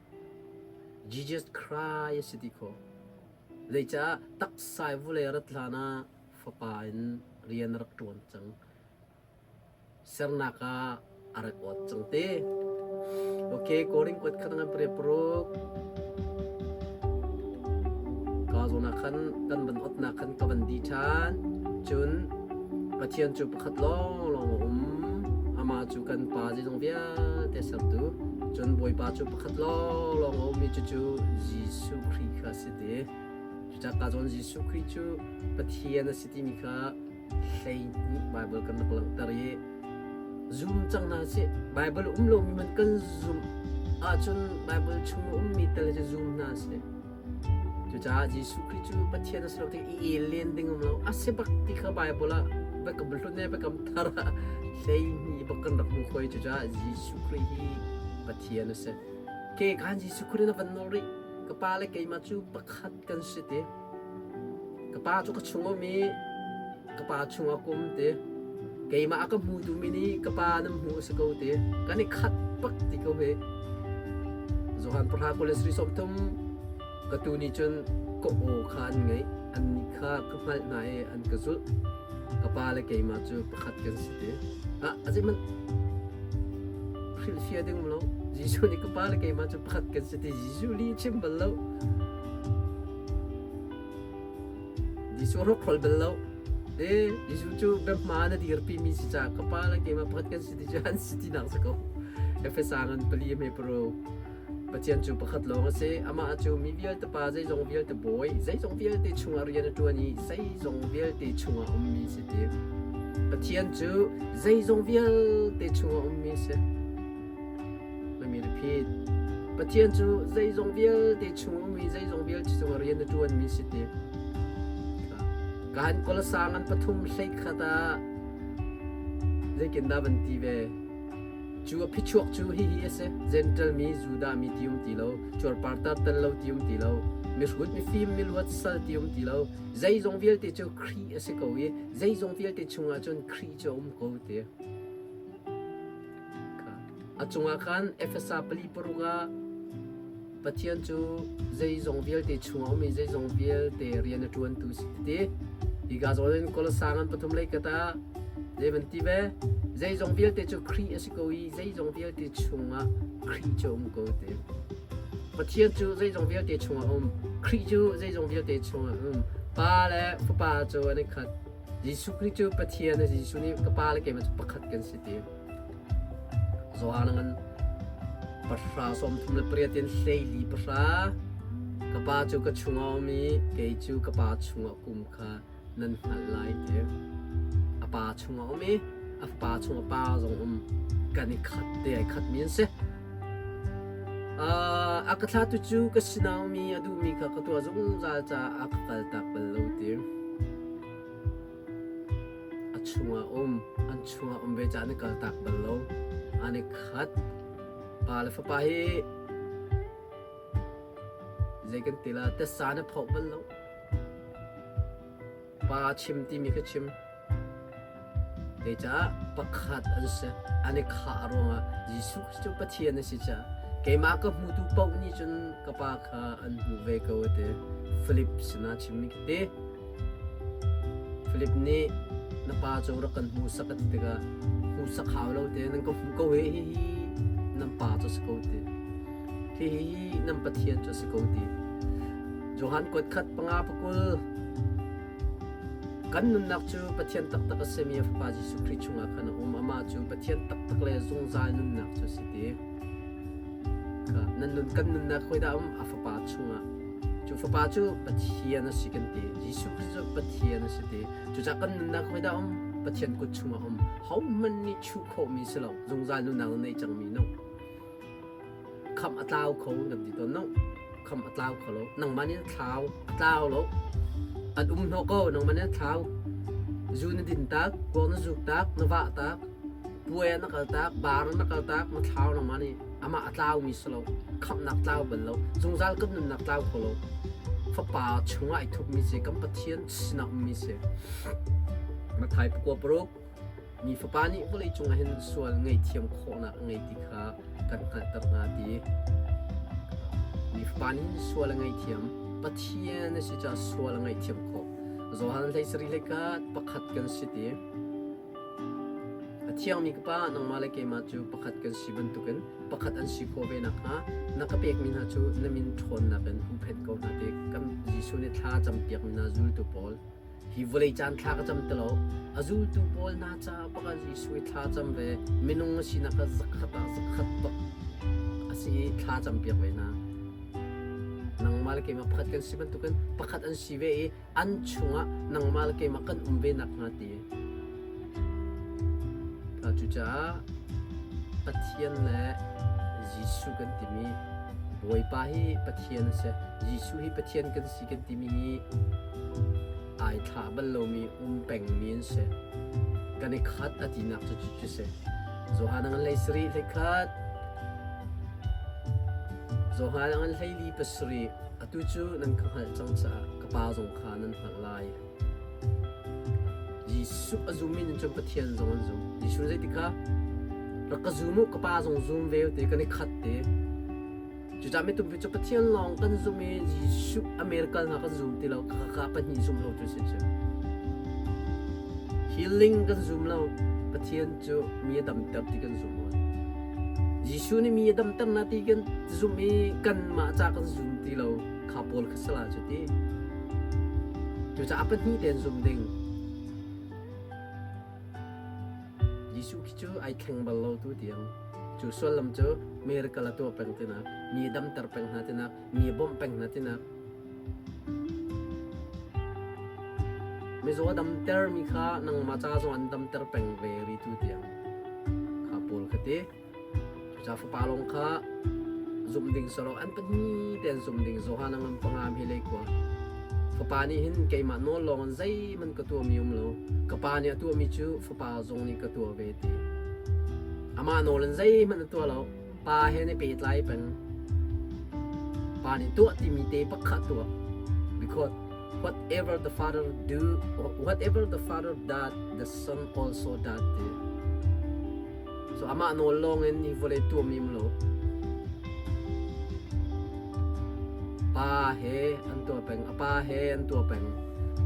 Jesus Christ a si ti khawh. Zeicah taksa i vulei a rat hlan ah Fapa in rian a rak ṭuan cang. Sernak ah a rak awt cang te. Okay, Korin kuat khat ngan pare paruk. Ka zawn ah khan kan van otnak khan ka van di ṭhan. Cun Pathian cu pakhat lawnglawng a um. Amah cu kan Pa zeizong vialte sertu. Cun Bawipa cu pakhat lawnglawng a ummi cucu Jesuh Khrih kha a si ti. Cucaah ka zawn Jesuh Khrih cu Pathian a si timi kha hleihnih Baibal kan rak langhter i Zum cang hna sih. Bible um lomi hmanh kan zumh ahcun Bible chung a ummi tal cu zum hna sih. Cucaah Jesuh Khrih cu Pathian a si lo tik i el len ding um lo. A si bak ti kha Bible ah biakam hlun le biakam thar ah hleihnih bak kan rak hmu khoi. Cucaah Jesuh Khrih hi Pathian a si. Ke khan Jesuh Khrih na van nawl rih. Ka pa le keimah cu pakhat kan si ti. Ka pa cu ka chung um i ka pa chungah ka um ti. Keimah a ka hmutu mi nih ka pa nan hmu a si ko ti. Kan i khat bak ti ko hi. Johan pahra kul le sri 30 ka tu nih cun ka aw kha an ngaih. Annih kha ka hngalh hna i an ka zulh. Ka pa le keimah cu pakhat kan si ti. Ah, a zeihmanh hrilhfiah ding um lo. Jesuh nih ka pa le keimah cu pakhat kan si ti. Jesuh lih chim bal lo. Jesuh rawkhrol bal lo. E, Jesuh cu biahma na dirpi mi si ca ka pa le keimah pakhat kan si ti cu an si tinak si ko. Efesa ngan pali hme paruk. Pathian cu pakhat lawng a si. Amah cu mi vialte pa zeizong vialte bawi, zeizong vialte chungah rian a ṭuan i zeizong vialte chungah ummi si ti. Pathian cu zeizong vialte chungah ummi si. Let me repeat. Pathian cu zeizong vialte chung ummi zeizong vialte cungah rian a ṭuanmi si ti. Kahan Kolosang an pathum hlei khat ah zeikin dah van ti ve. Cu a phichuak cu hihi a si. Gentle mi, Judah mi ti um ti lo, cuarpartar tel lo ti um ti lo, mihrut, mifim, miluat, sal ti um ti lo. Zeizong vialte cu Khrih a si ko i zeizong vialte chungah cun Khrih cu a um ko ti. A cungah khan Efesa pali paruk ah Pathian cu zeizong vialte chungah um i zeizong vialte rian a ṭuantu si ti. Hika zawn in Kolosa ngan pathum lei kat ah zei van ti ve? Zeizong vialte cu Khrih a si ko i zeizong vialte chungah Khrih cu a um ko ti. Pathian cu zeizong vialte chungah a um. Khrih cu zeizong vialte chungah a um. Pa le Fapa cu an i khat. Jesuh Khrih cu Pathian a si. Jesuh nih ka Pa le keimah cu pakhat kan si ti. Johan ngan pahra 38 in 14 pahra ka pa cu ka chungah a um i kei cu ka pa chungah kum kha nan hngalh lai ti. A pa chungah um i a fapa chungah pa zong um kan i khat te ai khat mi an si. Uh, a ka thlatu cu ka sinau mi a duhmi kha ka tuah zungzal caah a ka kaltak bal lo ti. A chungah um, an chungah um ve caah an i kaltak bal lo. An i khat. Pa le fapa hi zei kan ti la, tessa na phawk bal lo. Pa chim timi kha chim. Zeicah pakhat an si. An i khah ruangah Jesuh Khrist cu Pathian a si caah keimah ka hmutu paoh nih cun ka Pa kha an hmuh ve ko a ti. Philip sinah chimmi khi ti. Philip nih na pa cu rak kan hmuhsak a ti tikah hmuhsak hau lo te nan ka hmuh ko hi hihi nan pa cu a si ko ti. Hihi nan Pathian cu a si ko ti. Johan kuat khat panga pakul Kan nunnak cu Pathian taktak a simi a Fapa Jesuh Khrih chungah khan a um. Amah cu Pathian taktak le zungzal nunnak cu a si ti. Kha nan nun kan nunnak hawi dah um? A Fapa chungah. Cu Fapa cu Pathian a si kan ti. Jesuh Khrih cu Pathian a si ti. Cucaah kan nunnak hawi dah um? Pathian kut chungah um. Hohmanh nih chuh khawhmi si lo. Zungzal nunnak na nei cangmi no. Khamh a tlau kho nan ti tawn no. Khamh a tlau kho lo. Nangmah nih na thlau. A tlau lo. An um hnawh ko. Nangmah nih na thlau. Zu na din tak, kuak na zuk tak, na vah tak, puai ah na kal tak, bar ah na kal tak, na thlau nangmah nih. Amah a tlaumi si lo. Khamhnak tlau bal lo. Zungzal kan nunnak tlau kho lo. Fapa chungah i thupmi si, kan Pathian sinah ummi si. Mathai pakua paruk. Mi Fapa nih vawleicung ah hin sual ngaihthiam khawhnak a ngei ti kha kan hngalhter hna ti. Mi Fapa nih hin sual a ngaihthiam. Pathian a si caah sual a ngaihthiam khawh. Johan hlei sarih hlei kat pakhat kan si ti. A thiangmi ka Pa, nangmah le keimah cu pakhat kan si bantukin pakhat an si khawh ve nakhnga na ka pekmi hna cu na min ṭhawnnak in huhphenh ko hna ti kan Jesuh nih thla campiakmi hna zultu pawl Hi vawlei caan thla ka cam ti lo. A zultu pawl hna caah bak Jesuh i thla cam ve. Minung a sinak kha zakhat ah zakhat bak a si i thla cam piak ve hna. Nangmah le keimah pakhat kan si bantukin pakhat an si ve i an chungah nangmah le keimah kan um ve nakhnga ti. Cucaah Pathian le Jesuh kan timi Bawipa hi Pathian a si. Jesuh hi Pathian kan si kan timi hi ai thlah bal lomi um pengmi an si. Kan i khat a tinak cu cu si. Johan ngan hlei sarih hlei khat. Johan ngan hlei li pasarih. Atu cu nan ka hngalh cang caah ka pa zong kha nan hngalh lai. Jesuh a zummi nih cun Pathian zong an zum. Jesuh nih zeitik kha rak ka zum u, ka pa zong zum ve u ti kan i khat te. Cucaah mitumpi cu Pathian lawng kan zum i Jesuh a miracle hna kan zum ti lo, ka pahnih zum lo tu si cu. Healing kan zum lo, Pathian cu mi a damter ti kan zum lo. Jesuh nih mi a damter na ti kan zum i kanmah ca kan zum ti lo, kha pawl kha sala cu ti. Cucaah pahnih tein zum ding. Jesuh khi cu ai thleng bal lo tu tiang. Cu sullam cu miracle a tuah peng tinak, mi a damter peng hna tinak, mi a bawmh peng hna tinak. Mizaw a damter mi kha nangmah ca zong an damter peng ve ri tu tiang. Kha pawl kha ti. Cucaah fapa lawng kha zumh ding si lo an pahnih tein zumh ding Johan a ngam panga mi leikua. Fapa nih hin keimah nawl lawng in zeihmanh ka tuahmi um lo. Ka pa nih a tuahmi cu fapa zong nih ka tuah ve ti. Amah nawl in zeihmanh a tuah lo. Pa he an i pehtlai peng. Pa nih tuah timi te pakhat tuah. Because whatever the father do, whatever the father does, the son also does ti. So amah nawl lawng in hi vawlei tuahmi um lo. Pa he an tuah peng, a pa he an tuah peng.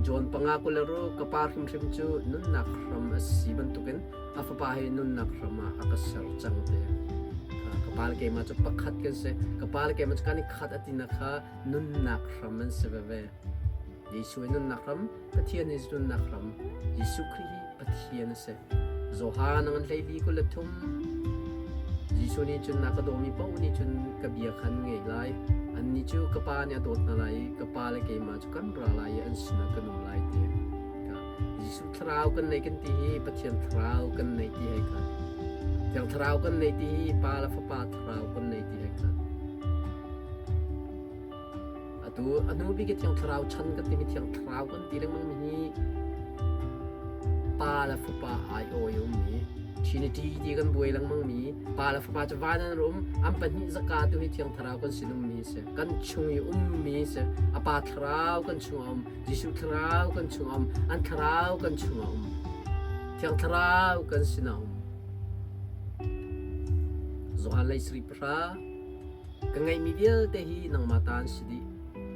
John panga 26 ka pa hrimhrim cu nunnak hram a si bantukin a fapa hi nunnak hram ah a ka ser cang te. Ka pa le keimah cu pakhat kan si. Ka pa le keimah cu kan i khat a tinak kha nunnak hram an si veve. Jesuh i nunnak hram, Pathian i nunnak hram, Jesuh Khrih hi Pathian a si. Johan a ngan hleili 23 Jesuh nih cun na ka dawmi paoh nih cun ka bia khan ngeih lai. Annih cu ka Pa nih a dawt hna lai i ka Pa le keimah cu kan ra lai i an sinah kan um lai ti. Jesuh thlarau kan nei kan ti hi Pathian thlarau kan nei ti hei kha. Thiang thlarau kan nei ti hi Pa le Fapa thlarau kan nei ti hei kha. Atu a hnu bik i Thiang Thlarau chan kan timi Thiang Thlarau kan ti lengmang mi hi Pa le Fapa aiawh i ummi Trinity ti kan buai lengmang mi Pa le Fapa cu van an um an pahnih zaka tu hi Thiang Thlarau kan sin ummi si kan chung i ummi si a Pa Thlarau kan chung a um Jesuh Thlarau kan chung a um an Thlarau kan chung a um Thiang Thlarau kan sin a um Johan lei sri pahra Ka ngeihmi vialte hi nangmah ta an si dih.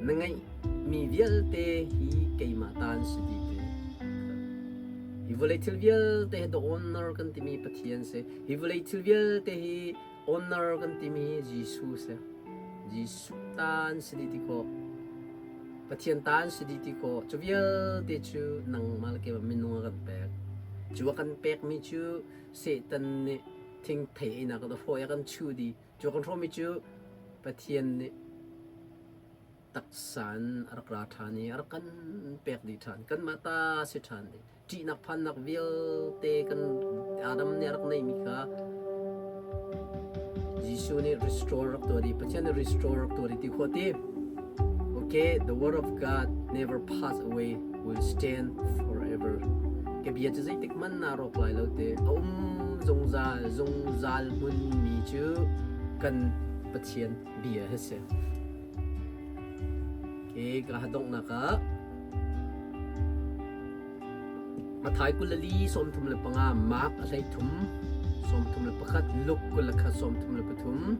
Na ngeihmi vialte hi keimah ta an si dih ti. Hi vawlei thil vialte hi the owner kan timi Pathian si. Hi vawlei thil vialte hi owner kan timi hi Jesuh si. Jesuh ta an si dih ti khawh. Pathian ta an si dih ti khawh. Cu vialte cu nangmah le keimah minung a kan pek. Cu a kan pekmi cu Satan nih thingthei einak a hrawh i a kan chuh dih. Cu kan hrawhmi cu Pathian nih taksa in a rak ra ṭhan i a rak kan pek dih ṭhan. Kanmah ta si ṭhan dih. Ṭihnak phannak vialte kan Adam nih a rak neihmi kha Jesuh nih restore rak tuah dih. Pathian nih restore rak tuah dih ti khawh ti. Okay, the word of God never pass away, will stand forever. Ka bia cu zeitik hmanh naa rawk lai lo ti. A um zungzal, zungzal hmunmi cu kan Pathian bia hi si. Okay, ka donghnak ah Mathai 24 35, Mark a 13 31, Luke 21 33.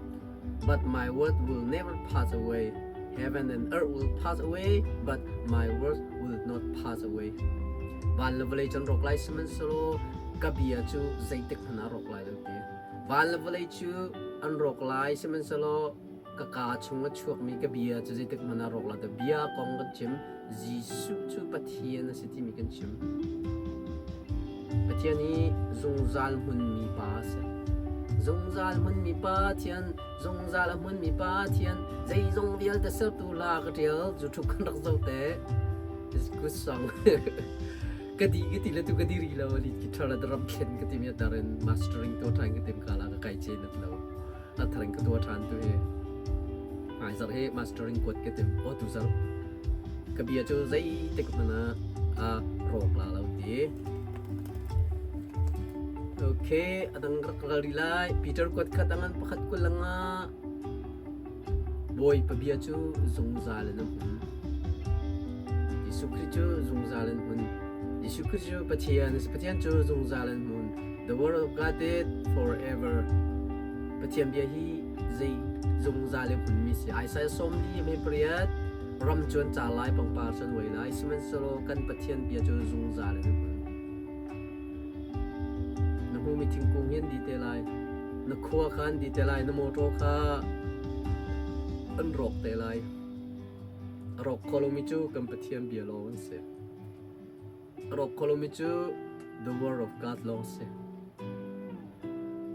But my word will never pass away. Heaven and earth will pass away, but my word will not pass away. Van le vawlei cu an rawk lai sihmanhsehlaw ka bia cu zeitik hmanh ah rawk lai lo ti. Van le vawlei cu an rawk lai sihmanhsehlaw ka kaa chung a chuakmi ka bia cu zeitik hmanh ah rawk lai ti. Bia kong kan chim. Jesuh cu Pathian a si timi kan chim. Pathian hi zungzal hmunmi pa a si. Zungzal hmunmi Pathian, zungzal a hmunmi Pathian, zeizong vialte sertu hla ka ṭial, cu ṭhuk kan rak zoh te. It's good song. Ka di ka ti le tu ka di ri lo lead guitar le drum thlen ka ti mi tar in mastering to than ka tim kala ka kai che nat lo. A tharing ka tua than tu hi. Hmai zarh hi mastering kuat ka tim. O tu zarh ka bia cu zeitik hmanh ah a rawk la lo ti. Okay, adang rak ral rih lai. Peter kuat khat angan pakhat kulanga Bawipa bia cu zungzal in a hmun. Jesuh Khrih cu zungzal in hmun. Jesuh Khrih cu Pathian a si. Pathian cu zungzal in hmun. The word of God is forever. Pathian bia hi zei zungzal in hmunmi si. Isaiah sawmli mei pariat ram cu an car lai, pangpar cu an uai lai, sihmanhsehlaw kan Pathian bia cu zungzal in a hmun. Na hmumi thingkung hi an di te lai. Na khua kha an di te lai. Na motor kha an rawk te lai. A rawk kho lomi cu kan Pathian bia lawng an si. A rawk kho lomi cu the word of God lawng si.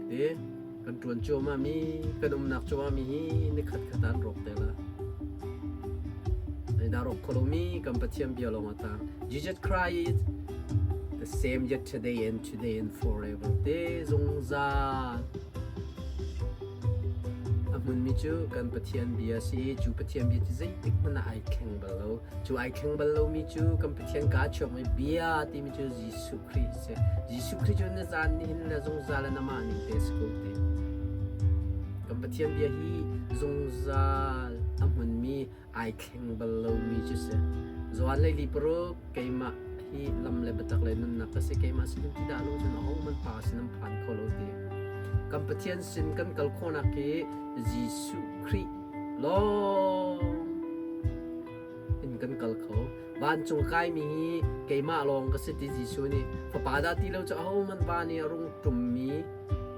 Ti kan ṭuan cuahmah mi, kan umnak cuahmah mi hi nikhat khat ah an rawk te lai. Zeidah rawk kho lomi kan Pathian bia lawng a tang. Jesus Christ the same yesterday and today and forever. Te zungzal a hmunmi cu kan Pathian bia si. Cu Pathian bia cu zeitik hmanh ah ai thleng bal lo. Cu ai thleng bal lomi cu kan Pathian kaa chuakmi bia timi cu Jesuh Khrih a si. Jesuh Khrih cu na zan nihin le zungzal in amah ning te si ko te. Kan Pathian bia hi zungzal a hmunmi ai thleng bal lomi cu si. Johan leili paruk keimah hi lam le biatak le nunnak ka si keimah sin ti dah lo cun ahohmanh pa sin an phan kho lo ti. Kan Pathian sin kan kal khawhnak hi Jesuh Khrih lawng in kan kal kho. Vancung kaimi hi keimah lawng ka si ti Jesuh nih fapa dah ti lo cu ahohmanh va nih a rung ṭummi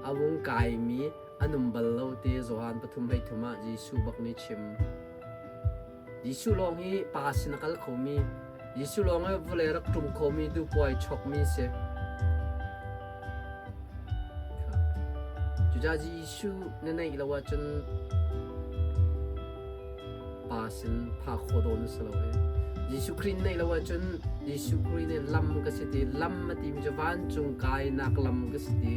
a vung kaimi an um bal lo ti Johan pathum hleithum ah Jesuh bak nih chim. Jesuh lawng hi pa sin a kal khomi, Jesuh lawng hi vawlei rak ṭum khomi dupuai chokmi si. Cucaah Jesuh na neih lo ahcun pa sin phak khawh dawh na si lo hi. Jesuh Khrih neih lo ahcun Jesuh Khrih nih lam ka si ti, lam a timi cu vancung kainak lam ka si ti.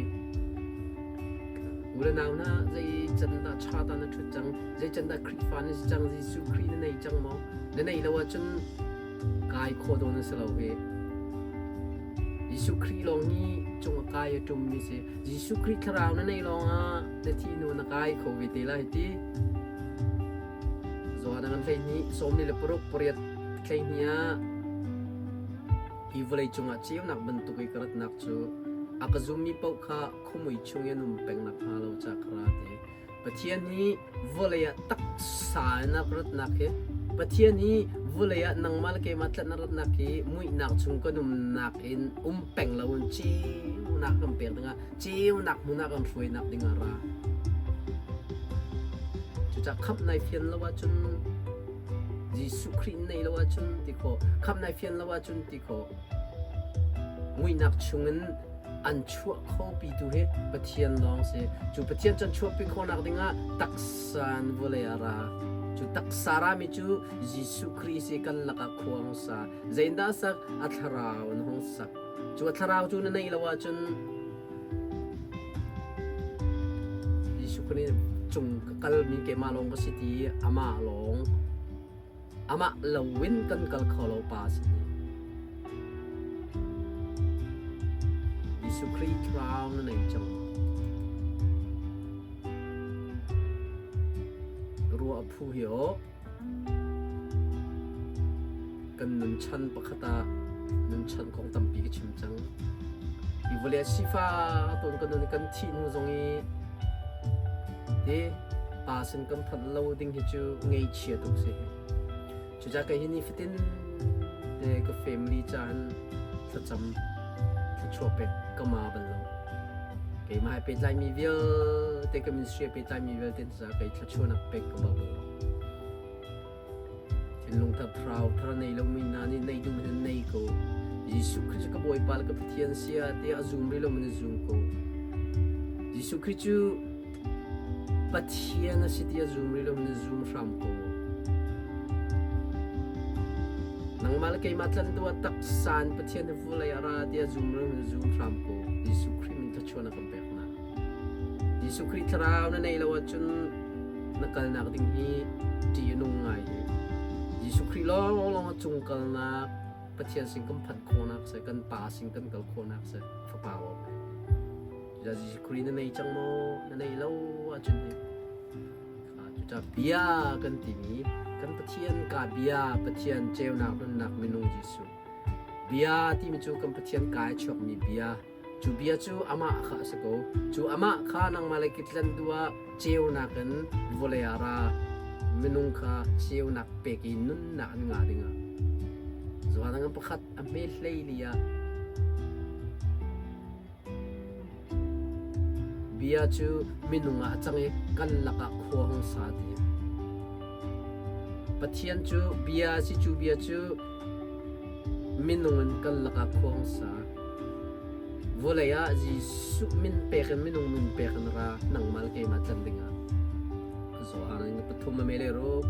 U le nau hna, zei can dah ṭha ta na ṭhut cang? Zei can dah Khrihfa na si cang? Jesuh Khrih na nei cang maw? Na neih lo ahcun kai khawh dawh na si lo hi. Jesuh Khrih lawng hi cung a kai a ṭummi si. Jesuh Khrih thlarau na neih lawngah na thih hnu na kai kho ve te lai ti. Johan a kan 12, 16 pariat 12 ah hi vawlei cungah ceunak bantuk i ka ratnak cu a ka zummi paoh kha khuamui chung i an um peng nakhnga lo ca ka ra ti. Pathian hi vawlei ah taksa in a ratnak hi Pathian hi vawlei ah nangmah le keimah tlanh a ratnak hi muihnak chung kan umnak in um peng loin ceunak kan pek dingah ceunak hmun ah kan hruainak dingah ra. Cucaah khamh nai fian lo ahcun Jesuh Khrih nei lo ahcun ti khawh khamh nai fian lo ahcun ti khawh muihnak chungin an chuah kho pitu hi Pathian lawng si. Cu Pathian cu an chuahpi khawhnak dingah taksa in vawlei ah ra. Cu taksa rami cu Jesuh Khrih si kan lakah khua hung sa. Zeindah sak? A thlarau in hung sak. Cu a thlarau cu na neih lo ahcun Jesuh Khrih cung ka kalmi keimah lawng ka si ti amah lawng Amah loin kan kal kho lo pa a si ti. Jesuh Khrih thlarau na nei cang maw? Ruah a phu hi aw kan nunchan pakhat ah nunchan kong tampi ka chim cang. Hi vawlei ah sifa tawn kan nun kan thih hnu zong i ti pa sin kan phanh lo ding hi cu ngeichia tuk si hi. Cucaah kei hi nifatin te ka family caan thlacam thluachuah pek ka ma bal lo. Keimah he pehtlaimi vialte ka ministry he pehtlaimi vialte caah kei thluachuahnak pek ka bal lo. Thinlung thar thlarau thar nei lomi hna nih nei duh in nei ko. Jesuh Khrih cu ka Bawipa le ka Pathian si ah tiah a zum rih lo man a zum ko. Jesuh Khrih cu Pathian a si ti a zum rih lo man a zum hram ko. Nangmah le keimah tlantu ah taksa in Pathian hi vawlei ah ra tiah zum ring in zum hram ko. Jesuh Khrih min thluachuah na kan pek hna. Jesuh Khrih thlarau na neih lo ahcun na kalnak ding hi ṭih a nung ngai hi. Jesuh Khrih lawnglawng a cung kalnak Pathian sin kan phanh khawhnak seh, kan Pa sin kan kal khawhnak seh, Fapa aw. Jesuh Khrih na nei cang maw? Na nei lo ahcun hi Cucaah bia kan timi kan Pathian ka bia Pathian ceunak nunnak minung Jesuh. Bia timi cu kan Pathian ka i chuakmi bia. Cu bia cu amah kha a si ko. Cu amah kha nangmah le kitlan duh ah ceunak in vawlei ah ra minung kha ceunak pek i nunnak an ngah dingah. Zuan ngan pakhat a hme hlei li ah Bia cu minung ah a cang i kan lakah khua hung sa ti. Pathian cu bia a si cu bia cu minung in kan lakah khua hung sa. Vawlei ah Jesuh min pek in minung min pek in ra nangmah le keimah tlan dingah. Zohan in pathum a me le ruk.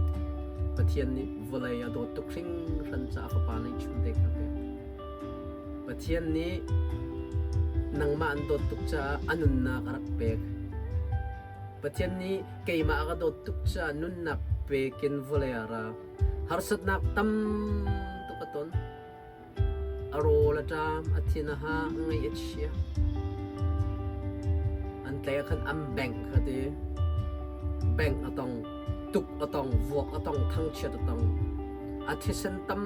Pathian nih vawlei a dawt tuk hringhran caah fapa neihchun te kha pek. Pathian nih nangmah an dawt tuk caah a nunnak a rak pek. Pathian nih keimah a ka dawt tuk caah nunnak pek in vawlei ah ra. Harsatnak tam tuk a ton. A rawl a ṭam, a thin a ha, a ngaih a chia. An tlai ah khan an bengh kha ti. Bengh a tong, tuk a tong, vuak a tong, thangchiat a tong. A thisen tam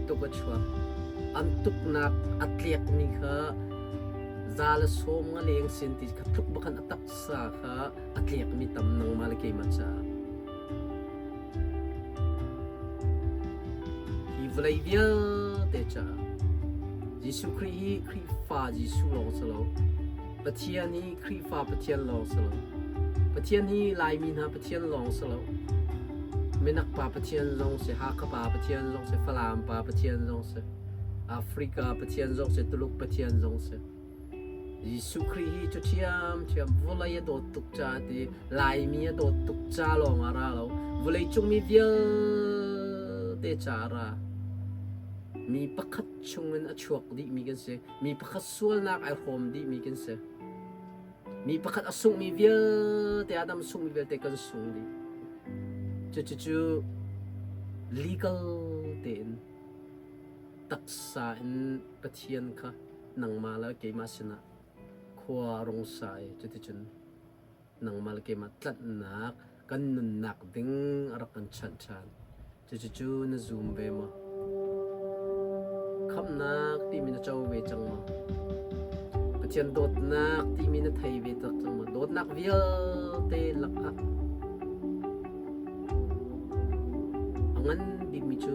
tuk a chuak. An tuknak a tliakmi kha za le sawm nga leng sin ti kha tluk bakhan a taksa kha a tliakmi tam nangmah le keimah caah. Hi vawlei vialte caah Jesuh Khrih hi Khrihfa Jesuh lawng si lo. Pathian hi Khrihfa Pathian lawng si lo. Pathian hi Laimi hna Pathian lawng si lo. Minak pa Pathian zong si, Hakha pa Pathian zong si, Falam pa Pathian zong si, Africa Pathian zong si, Tuluk Pathian zong si. Jesuh Khrih hi cu ṭhiamṭhiam vawlei a dawt tuk caah ti Laimi a dawt tuk ca lawng ah ra lo. Vawlei cung mi vialte ca a ra. Mi pakhat chungin a chuak dihmi kan si. Mi pakhat sualnak ai hrawm dihmi kan si. Mi pakhat a sunghmi vialte Adam sunghmi vialte kan sung dih. Cucu legal tein taksa in Pathian kha nangmah le keimah sinah khua rung sa i cuticun nangmah le keimah tlanhnak kan nunnak ding a rak kan chanh ṭhan. Cucu na zum ve maw? Khamhnak timi na co ve cang maw? Pathian dawtnak timi na thei ve tak cang maw? Dawtnak vialte lakah a ngan bikmi cu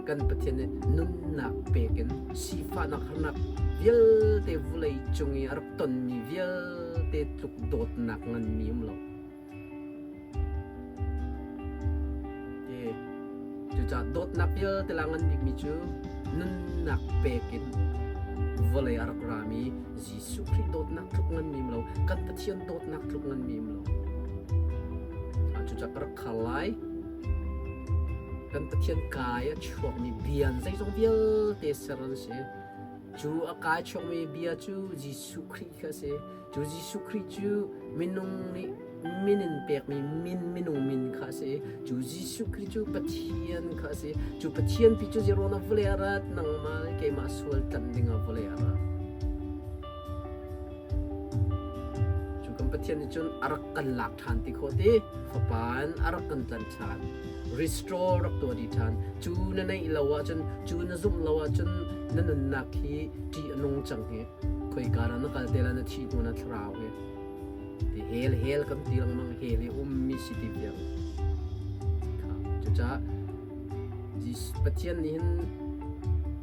kan Pathian nih nunnak pek in sifahnak harnak vialte vulei cung i a rak tonmi vialte tluk dawtnak nganmi um lo. Cucaah dawtnak vialte la ngan bikmi cu nunnak pek in vawlei a rak rami Jesuh Khrih dawtnak tluk nganmi um lo. Kan Pathian dawtnak tluk nganmi um lo. Cucaah ka rak khar lai. Kan Pathian kai a chuakmi bian zeizong vialte ser an si. Cu a kai chuakmi bia cu Jesuh Khrih kha a si. Cu Jesuh Khrih cu minung nih min in pekmi min minung min kha a si. Cu Jesuh Khrih cu Pathian kha a si. Cu Pathian pi cu zero na vawlei a rat nangmah le keimah sual tlanh dingah vawlei a rat. Cu kan Pathian nih cun a rak kan lak ṭhan ti khawh ti fapa in a rak kan tlanh ṭhan. Restore rak tuah dih ṭhan. Cu na neih lo ahcun, cu na zumh lo ahcun na nunnak hi ṭih a nung cang hi. Khoika dah na kal te la na thih hnu na thlarau hi. Ti hell hell kan ti lengmang hell i ummi si ti vial. Cucaah Pathian nih hin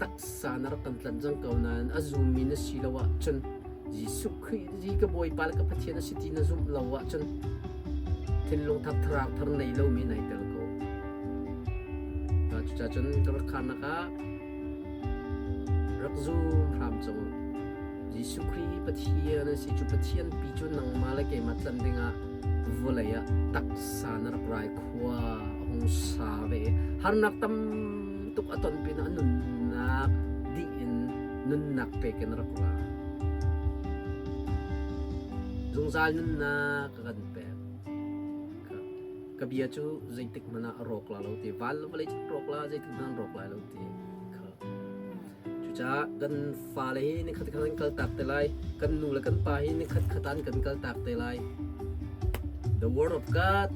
taksa na rak kan tlanh cang ko nain a zummi na si lo ahcun Jesuh Khrih hi ka Bawipa le ka Pathian a si ti na zumh lo ahcun thinlung thar thlarau thar nei lomi nai tel ko. Cucaah cun ka rak kharnak ah rak zum hram cang u. Jesuh Khrih hi Pathian a si. Cu Pathian pi cu nangmah le keimah tlanh dingah Vawlei ah taksa na rak rai khua a hung sa ve i harnak tam tuk a ton pinah nunnak dih in nunnak pek in a rak ra. Zungzal nunnak a kan pek. Ka bia cu zeitik hmanh ah a rawk la lo ti. Van le vawlei cu rawk la, zeitik hmanh an rawk lai lo ti. Cucaah kan fale hi nikhat khat an kaltak te lai. Kan nu le kan pa hi nikhat khat an kan kaltak te lai. The word of God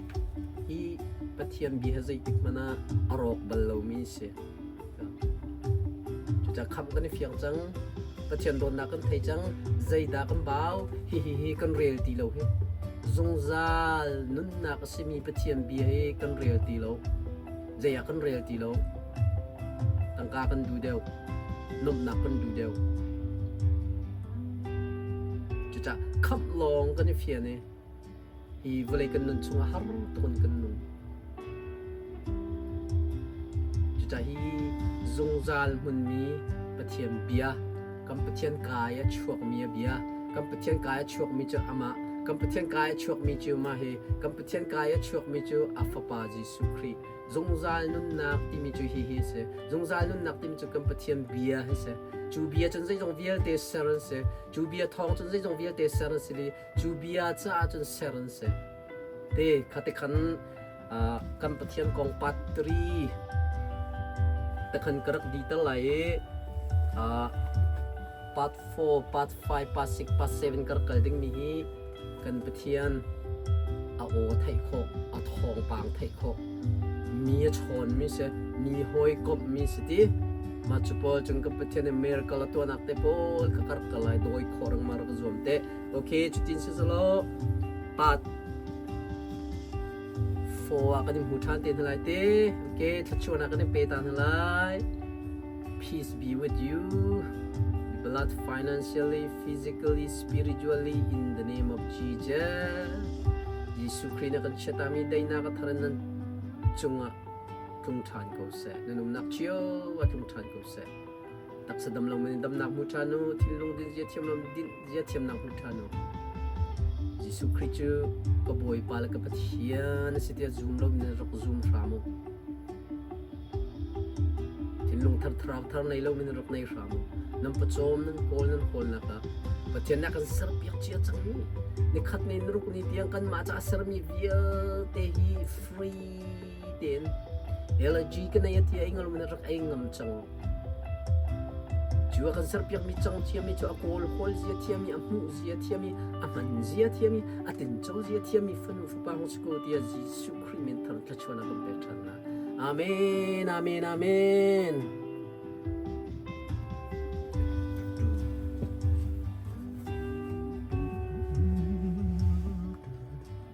hi Pathian bia he zeitik hmanh ah a rawk bal lomi si. Cucaah khamh kan i fiang cang. Pathian dawtnak kan thei cang. Zeidah kan bau? Hihi hi kan rel ti lo hi. Zungzal nunnak a simi Pathian bia hi kan rel ti lo. Zei ah kan rel ti lo. Tangka kan duh deuh. Nuamhnak kan duh deuh. Cucaah khamh lawng kan i fian i hi vawlei kan nun chungah har tuk in kan nung. Cucaah hi zungzal hmunmi Pathian bia, kan Pathian kai a chuakmi a bia, kan Pathian kai a chuakmi cu amah, kan Pathian kai a chuakmi cu mah hi, kan Pathian kai a chuakmi cu a Fapa Jesuh Khrih. Zungzal nunnak timi cu hihi a si. Zungzal nunnak timi cu kan Pathian bia hi si. Cu bia cun zeizong vialte ser an si. Cu bia thawng cun zeizong vialte ser an si i cu bia caah cun ser an si. Te kha te khan kan Pathian kong part 3 te khan ka rak di tal lai i part 4, part 5, part 6, part 7 ka rak kal dingmi hi kan Pathian a aw theih khawh, a thawngpang theih khawh, mi a chawnmi si, mi hawikomhmi si ti. Mah cu pawl cun kan Pathian nih miracle a tuahnak te pawl kha ka rak kal lai, dawi khawh rengmang rak zuam te. Okay, cutin si selaw part 4 ah kan in hmu ṭhan te hna lai te. Okay, thluachuahnak kan in pe ta hna lai. Peace be with you. Blood financially, physically, spiritually in the name of Jesus. Jesuh Khrih na kan chiatami daihnak a thar in nan cungah tlung ṭhan ko seh. Nan umnak cio ah tlung ṭhan ko seh. Taksa dam lo in damnak hmu ṭhan u, thinlung din zia thiam lo din zia thiamnak hmu ṭhan u. Jesuh Khrih cu ka Bawipa le ka Pathian a si tiah zum lo in rak zum hram u. Thinlung thar thlarau thar nei lo in rak nei hram u. Nan pawcawm nan kawl nan hawlnak ah Pathian nih a kan serpiak cia cang. Nikhat ni niruk ni tiang kanmah caah sermi vialte hi free tein allergy ka nei a ti ei ngam in rak ei ngam cang. Cu a kan serpiakmi cang thiammi cu a kawl hawl zia thiammi, a hmuh zia thiammi, a hman zia thiammi, a tinco zia thiammi fanu fapa hung si ko tiah Jesuh Khrih min thar thluachuahnak kan pek ṭhan hna. Amen, amen, amen.